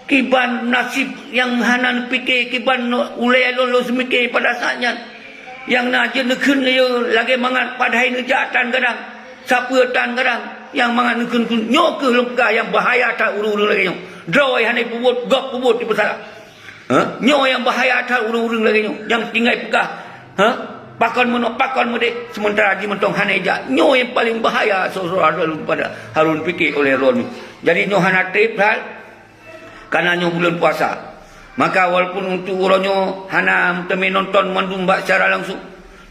Kiban naseb nyang hana neupike, kiban ulée lôn, lôn seumike pada saát nyan. Nyang na jeuet neukheun lagée mangat padahai neujak tan gadang, sapeue tan gadang, nyang mangat neukheun-kheun. Nyoe kheueh lôn peugah nyang bahaya that ureuëng-ureuëng lagée nyoe. Droe hana peubuet, gob peubuet jipeusalah. Ha? Nyoe nyang bahaya that ureuëng-ureuëng lagée nyoe, nyang tinggai peugah, ha? Pakon meunoe, pakon meudeh, sementara jimantong hana ijak. Nyoe nyang paleng bahaya, saudara lôn pada harôh neupike olée droeneuh. Jadi nyoe hana treb that. Karena nyoe buleuen puasa. Maka walaupun untuk uroe nyoe hana meuteumé nonton mandum bak secara langsung,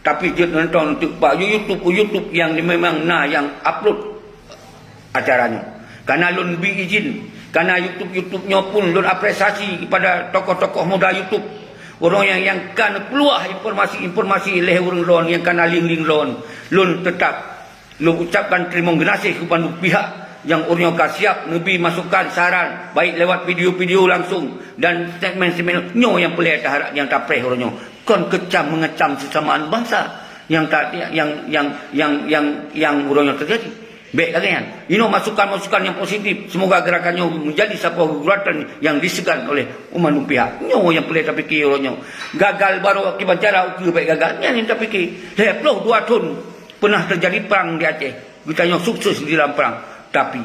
tapi jeuet nonton untuk bak YouTube, YouTube nyang memang na nyang upload acara nyoe. Karena lôn bi izin, karena YouTube, YouTube nyoe pun lôn apresiasi kepada tokoh-tokoh muda YouTube. Ureuëng nyang, nyang ka neupeuluah informasi-informasi lé ureuëng droen nyang ka na link-link droen, lôn teutap lôn ucapkan teurimong geunaséh keu bandum pihak nyang uroe nyoe ka siap neubi masukan saran, baik lewat video-video langsung dan statement-statement nyoe nyang peureulée taharap nyang tapreh uroe nyoe. Kon keucam meungeucam sesama aneuk bansa nyang ta-, nyang, nyang, nyang, nyang, nyang uroe nyoe teujadi. Bék lagée nyan. Inoe masukan-masukan nyang positif. Semoga gerakan nyoe menjadi saboh geuguratan nyang diseugan oleh bandum pihak. Nyoe nyang peureulée tapike uroe nyoe. Gagal baroe kiban cara ukeue bék gagal. Nyan nyang tapike. Lhée ploh dua thon peunah teujadi prang di Aceh. Geutanyoe sukses di dalam prang. Tapi,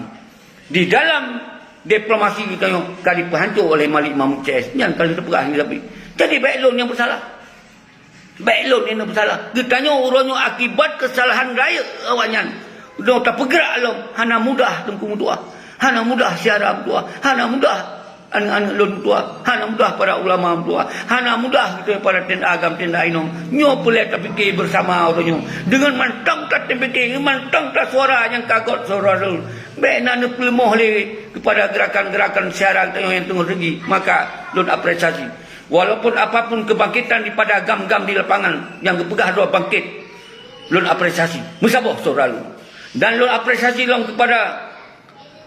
di dalam diplomasi geutanyoe ka dipeuhanco oleh Malik Mahmud C S. Nyan ka lheueh teupeugah lé Nabi. Jadi, bék lôn nyang peusalah. Bék lôn nyang peusalah. Geutanyoe uroe nyoe akibat keusalahan rayeuk awaknyan. Uroe tapeugrak lom, hana mudah Teungku meutuah. Hana mudah syedara meutuah. Hana mudah aneuëk-aneuëk lôn meutuah, hana mudah para ulama meutuah, hana mudah geutanyoe para teuinda agam teuinda inong. Nyoe peureulée tapike beusama uroe nyoe. Deungon mantong tateumpike, deungon mantong tasuara nyang ka göt syedara lôn. Bék na neupeuleumoh lé keupada geurakan-geurakan syedara geutanyoe nyang teungoh teujadi. Maka lôn apresiasi. Walaupun apapun keubangkitan daripada agam-agam di lapangan nyang geupeugah droe bangkét, lôn apresiasi. Meusaboh syedara lôn. Dan lôn apresiasi lom keupada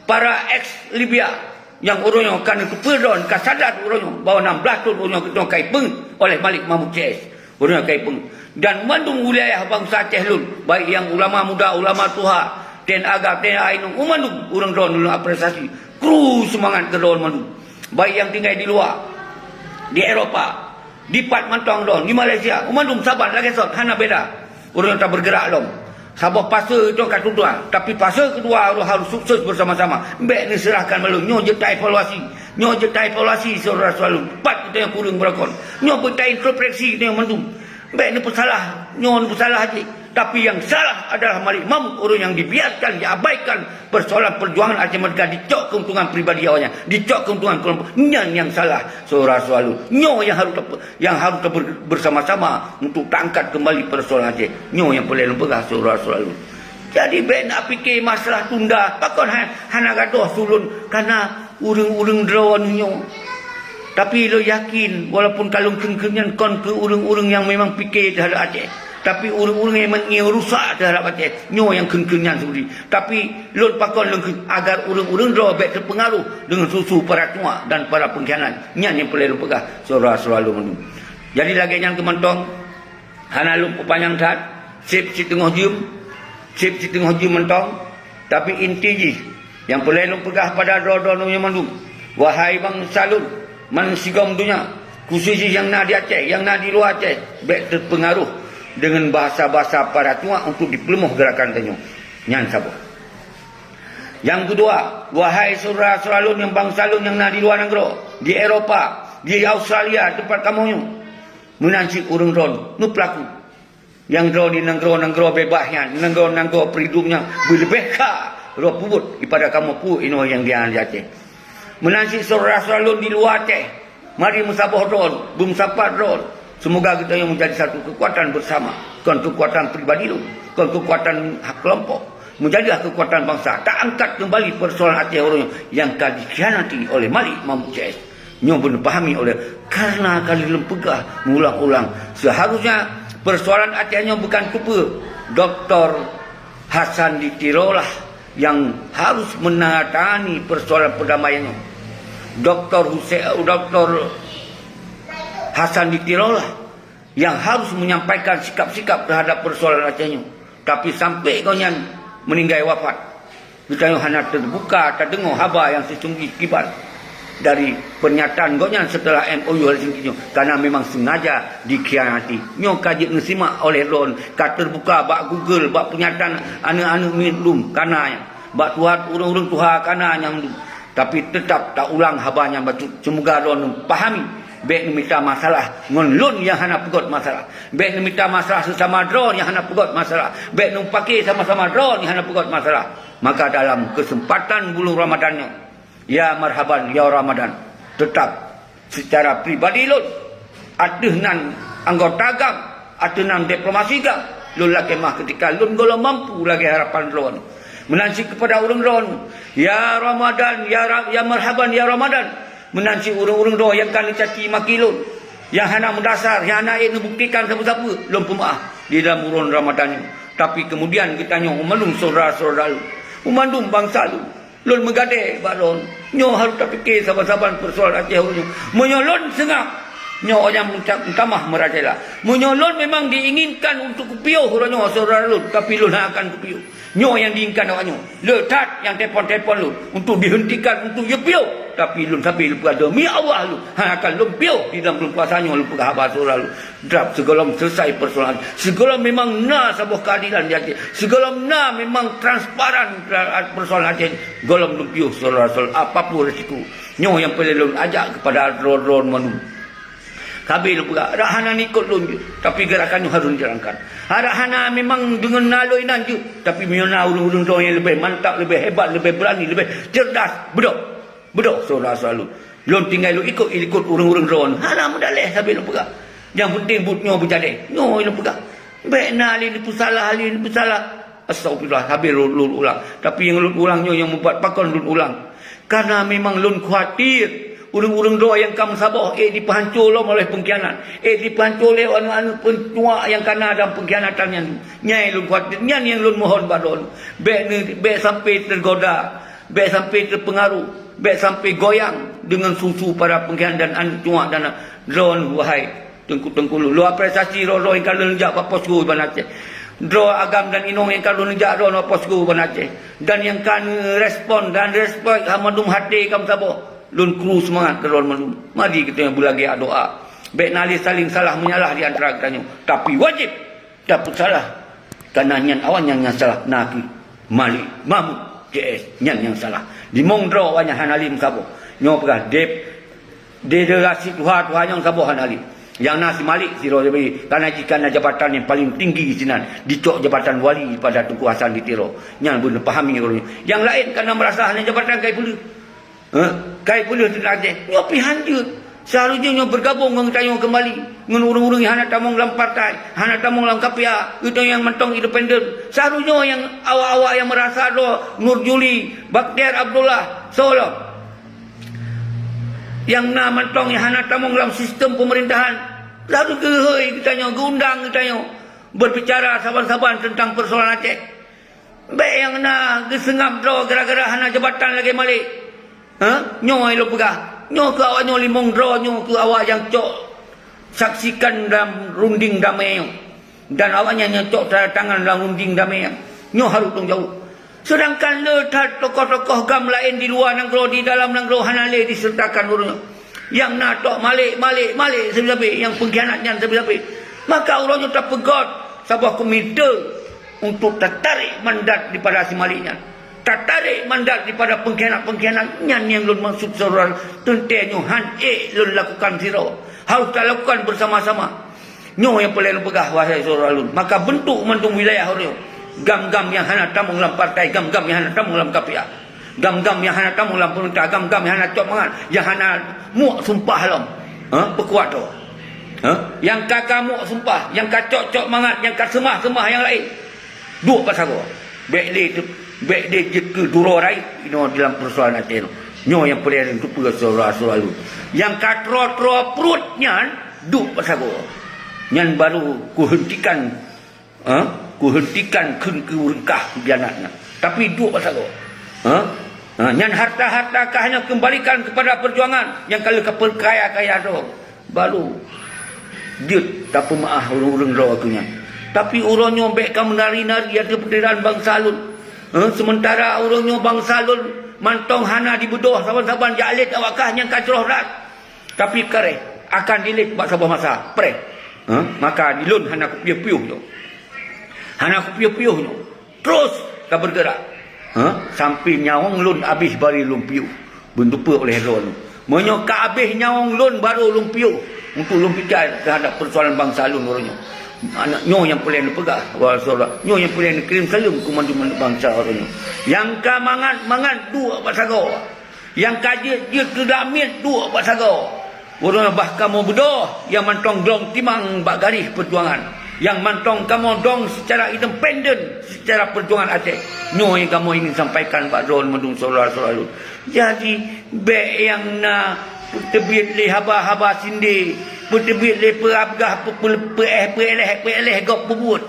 para eks Libya nyang uroe nyoe ka neuteupeue droen, ka sadar uroe nyoe bahwa nam blaih thon uroe nyoe geutanyoe ka ipeueng oleh Malik Mahmud C S. Uroe nyoe ka ipeueng. Dan mandum wilayah bansa Aceh lôn, baik nyang ulama muda, ulama tuha, teuinda agam, teuinda inong, mandum ureuëng droen lôn apresiasi. Kru seumangat keu droen mandum. Baik nyang tinggai di luwa, di Eropa, di pat mantong droen, di Malaysia, mandum saban lagée sot, hana beda. Uroe nyoe tabeurgeurak lom. Saboh fase nyoe ka tunda, tapi fase keudua uroe harôh sukses beusama-sama. Bék neuseurahkan bak lôn. Nyoe jeuet taevaluasi. Nyoe jeuet taevaluasi syedara-syedara lôn. Pat geutanyoe kureueng beulakon. Nyoe beuet taintrospeksi geutanyoe mandum. Bék neupeusalah. Nyoe neupeusalah jih. Tapi nyang salah adalah Malik Mahmud, ureuëng nyang dibiarkan, diabaikan persoalan perjuangan Aceh Merdeka, dicok keuntungan pribadi awaknyan, dicok keuntungan kelompok. Nyan nyang salah, saudara-saudara lôn. Nyoe nyang harôh teupe-, nyang harôh teuber-, bersama-sama untuk taangkat kembali persoalan Aceh. Nyoe nyang peureulée lôn peugah, saudara-saudara lôn. Jadi, bék nak pike masalah tunda. Pakon ha-, hana gadôh su lôn kana ureuëng-ureuëng droeneuh nyoe. Tapi lôn yakin, walaupun ka lôn kheun-kheun nyan kon keu ureuëng-ureuëng nyang memang pike teuhadap Aceh, tapi ureuëng-ureuëng nyang memang ingin rusak teuhadap Aceh, nyoe nyang kheun-kheun nyan seubri. Tapi lôn pakon lôn kheun agar ureuëng-ureuëng droe bék teupeungaruh deungon su-su para tuak dan para pengkhianat. Nyan nyang peureulée lôn peugah, saudara-saudara lôn mandum. Jadi lagée nyan keuh mantong, hana lôn peupanyang that, seb siteungoh jeuem, seb siteungoh jeuem mantong, tapi inti jih, nyang peureulée lôn peugah pada droe-droe nyoe mandum, wahai bansa lôn, bansigom donya, khusos jih nyang na di Aceh, nyang na di luwa Aceh, bék teupeungaruh deungon bahasa-bahasa para tuak untuk dipeuleumah geurakan tanyoe. Nyan saboh. Nyang keudua, wahai syedara-syedara lôn nyang bansa lôn nyang na di luwa nanggroe, di Eropa, di Australia, teumpat kamoe nyoe, meunan cit ureuëng droen neupeulaku. Nyang droe di nanggroe-nanggroe beubaih nyan, nanggroe-nanggroe peuridup nyan beuleubeh kha roh peubuet daripada kamoe peue inoe nyang di Aceh. Meunan cit syedara-syedara lôn di luwa Aceh, mari meusaboh droen, beumeusapat droen. Seumoga geutanyoe meujadi satu keukuatan beusama, kon keukuatan pribadi lôn, kon keukuatan hak keulompok. Meujadilah keukuatan bansa, taangkat keumbali peusoalan Aceh uroe nyoe nyang ka dikhianati oleh Malik Mahmud C S. Nyoe beuneuh pahami oleh, karena ka lheueh lôn peugah meuulang-ulang, seuharusnya peusoalan Aceh nyoe bukan keupeue Doktor Hasan di Tiro lah nyang harus menangatangani peusoalan peudamaian nyoe. Doktor Huse-, Doktor Hasan di Tiro lah nyang harus menyampaikan sikap-sikap teuhadap peusoalan Aceh nyoe. Tapi sampoe gobnyan meuninggai wafat, geutanyoe hana teubuka tadeungoe haba nyang sisunggoh kiban dari peunyataan gobnyan seuteulah M O U Helsinki nyoe, karena memang sengaja dikhianati. Nyoe ka jeuet neusimak oleh droen, ka teubuka bak Google, bak peunyataan aneuëk-aneuëk miet lôn, kana nyan. Bak tuha ureuëng-ureuëng tuha kana nyang lôn. Tapi teutab taulang haba nyan bacut. Seumoga droeneuh pahami, bék neumita masalah ngon lôn nyang hana peugét masalah. Bék neumita masalah seusama droe nyang hana peugét masalah. Bék neupake sama-sama droe nyang hana peugét masalah. Maka dalam keuseumpatan buleuen Ramadhan nyoe, ya marhaban, ya Ramadhan, teutab seucara pribadi lôn, ateueh nan anggota GAM, ateueh nan diplomasi GAM, lôn lakée meuah keutika lôn gohlom mampu lagée harapan droen. Meunan cit keupada ureuëng droen, ya Ramadhan, ya Ra-, ya marhaban, ya Ramadhan. Meunan cit ureuëng-ureuëng droe nyang ka neucaci maki lôn, nyang hana meudasar, nyang hana ék neubuktikan sapeue-sapeue, lôn peumeuáh di dalam buleuen Ramadhan nyoe. Tapi keumudian geutanyoe mandum syedara-syedara lôn, mandum bansa lôn, lôn meugadée bak droen. Nyoe harôh tapike saban-saban peusoalan Aceh uroe nyoe. Meunyoe lôn seungab, nyoe nyang meuta-, meutamah meurajalela. Meunyoe lôn memang diinginkan untuk kupiôh uroe nyoe syedara lôn, tapi lôn hana akan kupiôh. Nyoe nyang diinginkan awak nyoe. Le that nyang telepon-telepon lôn untuk dihentikan, untuk jipiôh. Tapi lôn sabe lôn peugah, demi Allah lôn hana akan lôn piôh di dalam buleuen puasa nyoe lôn peugah haba syedara lôn. Dab sigohlom seuleusai peusoalan, sigohlom memang na saboh keuadilan di Aceh, sigohlom na memang transparan peusoalan Aceh, gohlom lôn piôh syedara-syedara, apapun resiko. Nyoe nyang peureulée lôn ajak keupada droe-droe mandum. Sabe lôn peugah, rak hana neuikot lôn jeuet, tapi geurakan nyoe harôh neujalankan. Rak hana memang deungon na lôn inan jeuet, tapi meunyoe na ureuëng-ureuëng droe nyang leubeh mantap, leubeh hebat, leubeh beurani, leubeh cerdas, beudôh. Beudôh syedara-syedara lôn. Lôn tinggai lôn ikot-ikot ureuëng-ureuëng droen. Hana meudaléh sabe lôn peugah. Nyang peunteng buet nyoe beujadeh. Nyoe lôn peugah. Bék na lé neupeusalah, lé neupeusalah. Astagfirullah, sabe lôn, lôn ulang. Tapi nyang lôn ulang nyoe nyang mubat pakon lôn ulang. Karena memang lôn khawatir ureuëng-ureuëng droe nyang ka meusaboh ék dipeuhanco lom oleh peungkhianat. Ék dipeuhanco lé aneuëk-aneuëk peutuak nyang kana dalam peungkhianatan nyan. Nyan lôn khawatir, nyan nyang lôn mohon bak droen. Bék ne-, bék sampai teugoda. Bék sampai teupeungaruh, bék sampai goyang deungon su-su para peungkhianat dan aneuëk tuak dan droen, wahai teungku-teungku lôn. Lôn apresiasi droe-droe nyang ka lheueh neujak bak posko Iban Aceh. Droe agam dan inong nyang ka lheueh neujak droe bak posko Iban Aceh. Dan nyang ka neurespon dan respek hana mandum até ka meusaboh. Lôn kru seumangat keu droe mandum. Mari geutanyoe beulagée doa. Bék na lé saléng salah meunyalah di antara geutanyoe. Tapi wajéb tapeusalah, karena nyan awaknyan nyang salah, na kheueh Malik Mahmud C S, nyan nyang salah. Limong droe awaknyan hana lé meusaboh. Nyoe peugah dep-, delegasi tuha-tuha nyang saboh hana lé. Nyang na si Malik sidroe, karena jih ka na jabatan nyang paleng tinggi sinan, jicok jabatan wali pada Teungku Hasan di Tiro. Nyan beuneuh pahami ureuëng. Nyang laén karena meurasa hana jabatan kai peuleueh. Hah? Kai peuleueh teuntang Aceh. Nyoe pih hanjeuet. Seharusnya nyoe bergabung ngon geutanyoe kembali. Ngon ureuëng-ureuëng nyang hana tamong lam partai, hana tamong lam K P A, geutanyoe nyang mantong independen. Seharusnya nyang awak-awak nyang meurasa droe, Nur Juli, Bakhtiar Abdullah, soe lom. Nyang na mantong nyang hana tamong lam sistem pemerintahan. Lalu geuhôi geutanyoe, geuundang geutanyoe berbicara saban-saban tentang persoalan Aceh. Bék nyang na geuseungab droe gara-gara hana jabatan lagée Malik. Hah? Nyoe lôn peugah. Nyoe keu awak nyoe limong droe nyoe keu awak nyang cok saksikan dalam runding damai nyoe. Dan awaknyan nyang cok tanda tangan lam runding damai nyan, nyoe harôh tanggung jaweueb. Seudangkan le that tokoh-tokoh GAM laén di luwa nanggroe, di dalam nanggroe hana lé diseureutokan ureuëng nyoe. Nyang na tok Malik, Malik, Malik sabe-sabe, nyang peungkhianat nyan sabe-sabe. Maka uroe nyoe tapeugöt saboh komite untuk tatarék mandat dipada si Malik nyan. Tatarék mandat dipada peungkhianat-peungkhianat nyan nyang lôn maksud syedara, teuntée nyoe han ék lôn lakukan sidroe. Harôh talakukan beusama-sama. Nyoe nyang peureulée lôn peugah, wahai syedara lôn. Maka beuntuk mandum wilayah uroe nyoe. GAM-GAM nyang hana tamong lam partai, GAM-GAM nyang hana tamong lam K P A. GAM-GAM nyang hana tamong lam peumeurintah, GAM-GAM nyang hana cok mangat, nyang hana muek sumpah lom. Ha? Peukuat droe. Ha? Nyang ka, ka muek sumpah, nyang ka cok-cok mangat, nyang ka seumah-seumah nyang laén. Duek bak sagoe. Bék lé teu-, bék lé jeuet keu duroe rayeuk inoe dalam peusoalan Aceh nyoe. Nyoe nyang peureulée lôn teupeue syedara-syedara lôn. Nyang ka troe-troe pruet nyan duek bak sagoe. Nyan baru kuheuntikan, ha? Kuheuntikan kheun keu ureuëng kah khianat nyan. Tapi duek bak sagoe. Ha? Ha, nyan harta-harta kah nyoe kembalikan kepada perjuangan nyang ka lheueh ka peureukaya-kaya droe. Baru jeuet tapeumeu'ah ureuëng-ureuëng droe keu nyan. Tapi uroe nyoe bék ka meunari-nari ateueh peuteuran bansa lôn. Eh, seumeuntara uroe nyoe bansa lôn mantong hana jibeudôh saban-saban jak lét awak kah nyang ka jroh that. Tapi kareh akan dilét bak saboh masa, preh. Eh, maka di lôn hana kupiôh-piôh nyoe. Hana kupiôh-piôh nyoe. Terus ka bergerak. Ha? Sampai nyawöng lôn abéh baru lôn piôh. Beuneupeue oleh droe nyoe. Meunyoe ka abéh nyawöng lôn baru lôn piôh. Untuk lôn pike terhadap persoalan bansa lôn uroe nyoe. Aneuk nyoe nyang peureulée neupeugah, wahai syedara. Nyoe nyang peureulée neukirém saleuem keu mandum-mandum bansa uroe nyoe. Nyang ka mangat-mangat duek bak sagoe. Nyang ka jeuet-jeuet keu damiet duek bak sagoe. Uroe nyoe bah kamoe beudôh nyang mantong glöng timang bak garéh peujuangan, nyang mantong kamoe dong seucara independen seucara peujuangan Aceh. Nyoe nyang kamoe ingin sampaikan bak droe mandum syedara-syedara lôn. Jadi, bék nyang na peuteubiet lé haba-haba sindé, peuteubiet lé peugah-peugah, peu-, peu-, peu-, éh, peuéléh, peuéléh gob peubuet.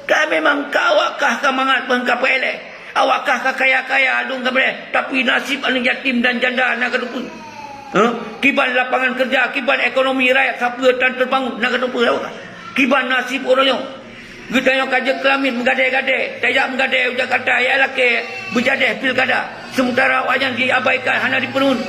Ka memang ka awak kah ka mangat peuhang ka peuéléh. Awak kah ka kaya-kaya lôn ka peuéléh, tapi nasib aneuëk yatim dan janda na ka teupeue. Huh? Kiban lapangan kerja, kiban ekonomi rakyat sapeue tan teubangun na ka teupeue awak kah. Kiban nasib uroe nyoe. Geutanyoe ka jeuet keu lamiet meugadée-gadée, tajak meugadée u Jakarta, ya lakée beujadéh pilkada. Sementara awaknyan diabaikan hana dipeureumeun.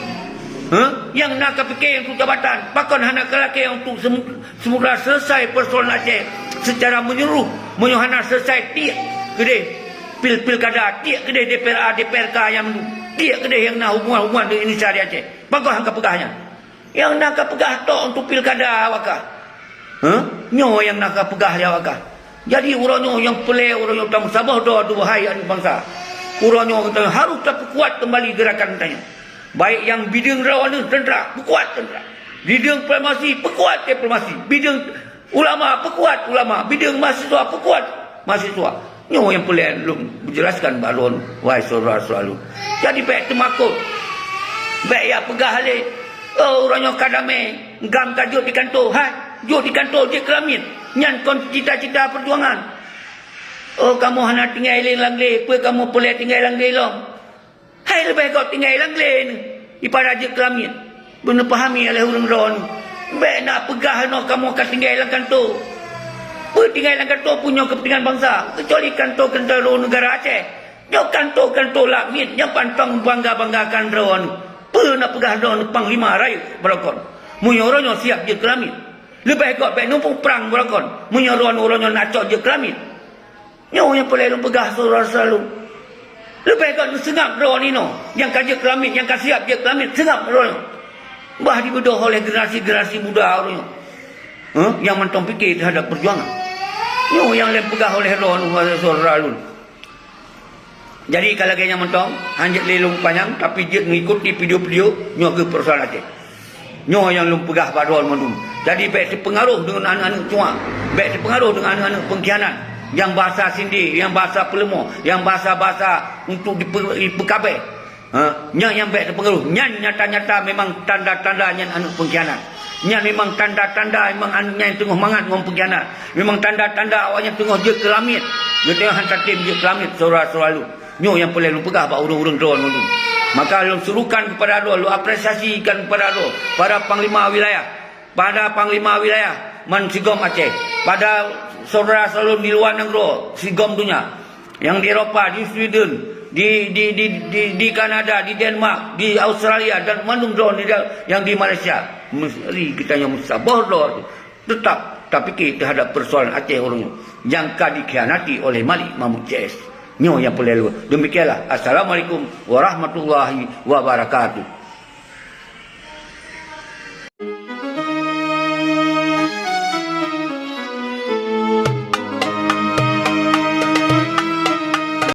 Huh? Nyang na ka pike untuk jabatan, pakon hana ka lakée untuk sem-, Seumeudah selesai persoalan Aceh secara menyeluruh, meunyoe hana selesai tiek keudeh pil-, pilkada, tiek keudeh D P R A, D P R K nyang mandum, tiek keudeh nyang na hubungan-hubungan dengan Indonesia di Aceh. Bagoe han ka peugah nyan. Nyang na ka peugah tok untuk pilkada awak kah. Huh? Nyoe nyang na ka peugah lé awak kah. Jadi uroe nyoe nyang peureulée uroe nyoe tameusaboh droe, wahai aneuk bansa. Uroe nyoe geutanyoe harôh tapeukuat keumbali geurakan geutanyoe. Baik nyang bideueng droeneueh teuntara, peukuat teuntara. Bideueng diplomasi, peukuat diplomasi. Bideueng ulama, peukuat ulama. Bideueng mahasiswa, peukuat mahasiswa. Nyoe nyang peureulée lôn jeulaskan bak droeneueh, wahai syedara-syedara lôn. Jadi bék teumakot. Bék jak peugah lé, "Oh, uroe nyoe ka damé, GAM ka jeuet di kantô." Hai, jeuet di kantô, jeuet keu lamiet. Nyan kon cita-cita peujuangan. Oh, kamoe hana tinggai lé lam glé, peue kamoe peureulée tinggai lam glé lom? Hai leubeh göt tinggai lam glé neuh, daripada jeuet keu lamiet. Beuneuh pahami oleh ureuëng droeneuh. Bék na peugah nyoe kamoe ka tinggai lam kantô. Peue tinggai lam kantô pun nyoe keupeuntengan bansa, keucuali kantô-kantô neugara Aceh. Nyoe kantô-kantô lamiet nyang pantong bangga-banggakan droeneuh. Peue na peugah droeneuh panglima rayeuk barokon. Meunyoe uroe nyoe siap jeuet keu lamiet. Leubeh göt bék numpuk prang barokon. Meunyoe droeneuh uroe nyoe na cok jeuet keu lamiet. Nyoe nyang peureulée lôn peugah syedara-syedara lôn. Leubeh göt neuseungab droeneuh inoe, nyang ka jeuet keu lamiet, nyang ka siab jeuet keu lamiet, seungab droeneuh. Bah dibeudôh oleh generasi-generasi muda uroe nyoe. Eh, nyang mantong pike teuhadap peujuangan. Nyoe nyang lôn peugah oleh droeneuh syedara lôn. Jadi ka lagée nyan mantong, hanjeuet lé lôn panyang, tapi jeuet mengikuti video-video nyoe keuh peursoalan Aceh. Nyoe nyang lôn peugah bak droeneuh mandum. Jadi bék teupeungaroh deungon aneuëk-aneuëk cuak, bék teupeungaroh deungon aneuëk-aneuëk peungkhianat, nyang bahasa sindé, nyang bahasa peuleumah, nyang bahasa-bahasa untuk dipe-, dipeukabeh. Ha, nyan nyang bék teupeungaroh. Nyan nyata-nyata memang tanda-tanda nyan aneuëk peungkhianat. Nyan memang tanda-tanda memang aneuëk nyan teungoh mangat ngon peungkhianat. Memang tanda-tanda awaknyan teungoh jeuet keu lamiet. Geutanyoe hana tatem jeuet keu lamiet, syedara-syedara lôn. Nyoe nyang peureulée lôn peugah bak ureuëng-ureuëng droeneuh mandum. Maka lôn serukan kepada droeneuh, lôn apresiasikan kepada droeneuh, para panglima wilayah, pada panglima wilayah man sigom Aceh, pada syedara-syedara lôn di luwa nanggroe sigom donya, nyang di Eropa, di Sweden, di, di, di, di, di Kanada, di Denmark, di Australia, dan mandum droeneuh di, nyang di Malaysia. Meusti geutanyoe meusaboh droe teutap tapike teuhadap peursoalan Aceh uroe nyoe nyang ka dikhianati oleh Malik Mahmud C S. Nyoe nyang peureulée lôn. Demikianlah. Assalamualaikum warahmatullahi wabarakatuh.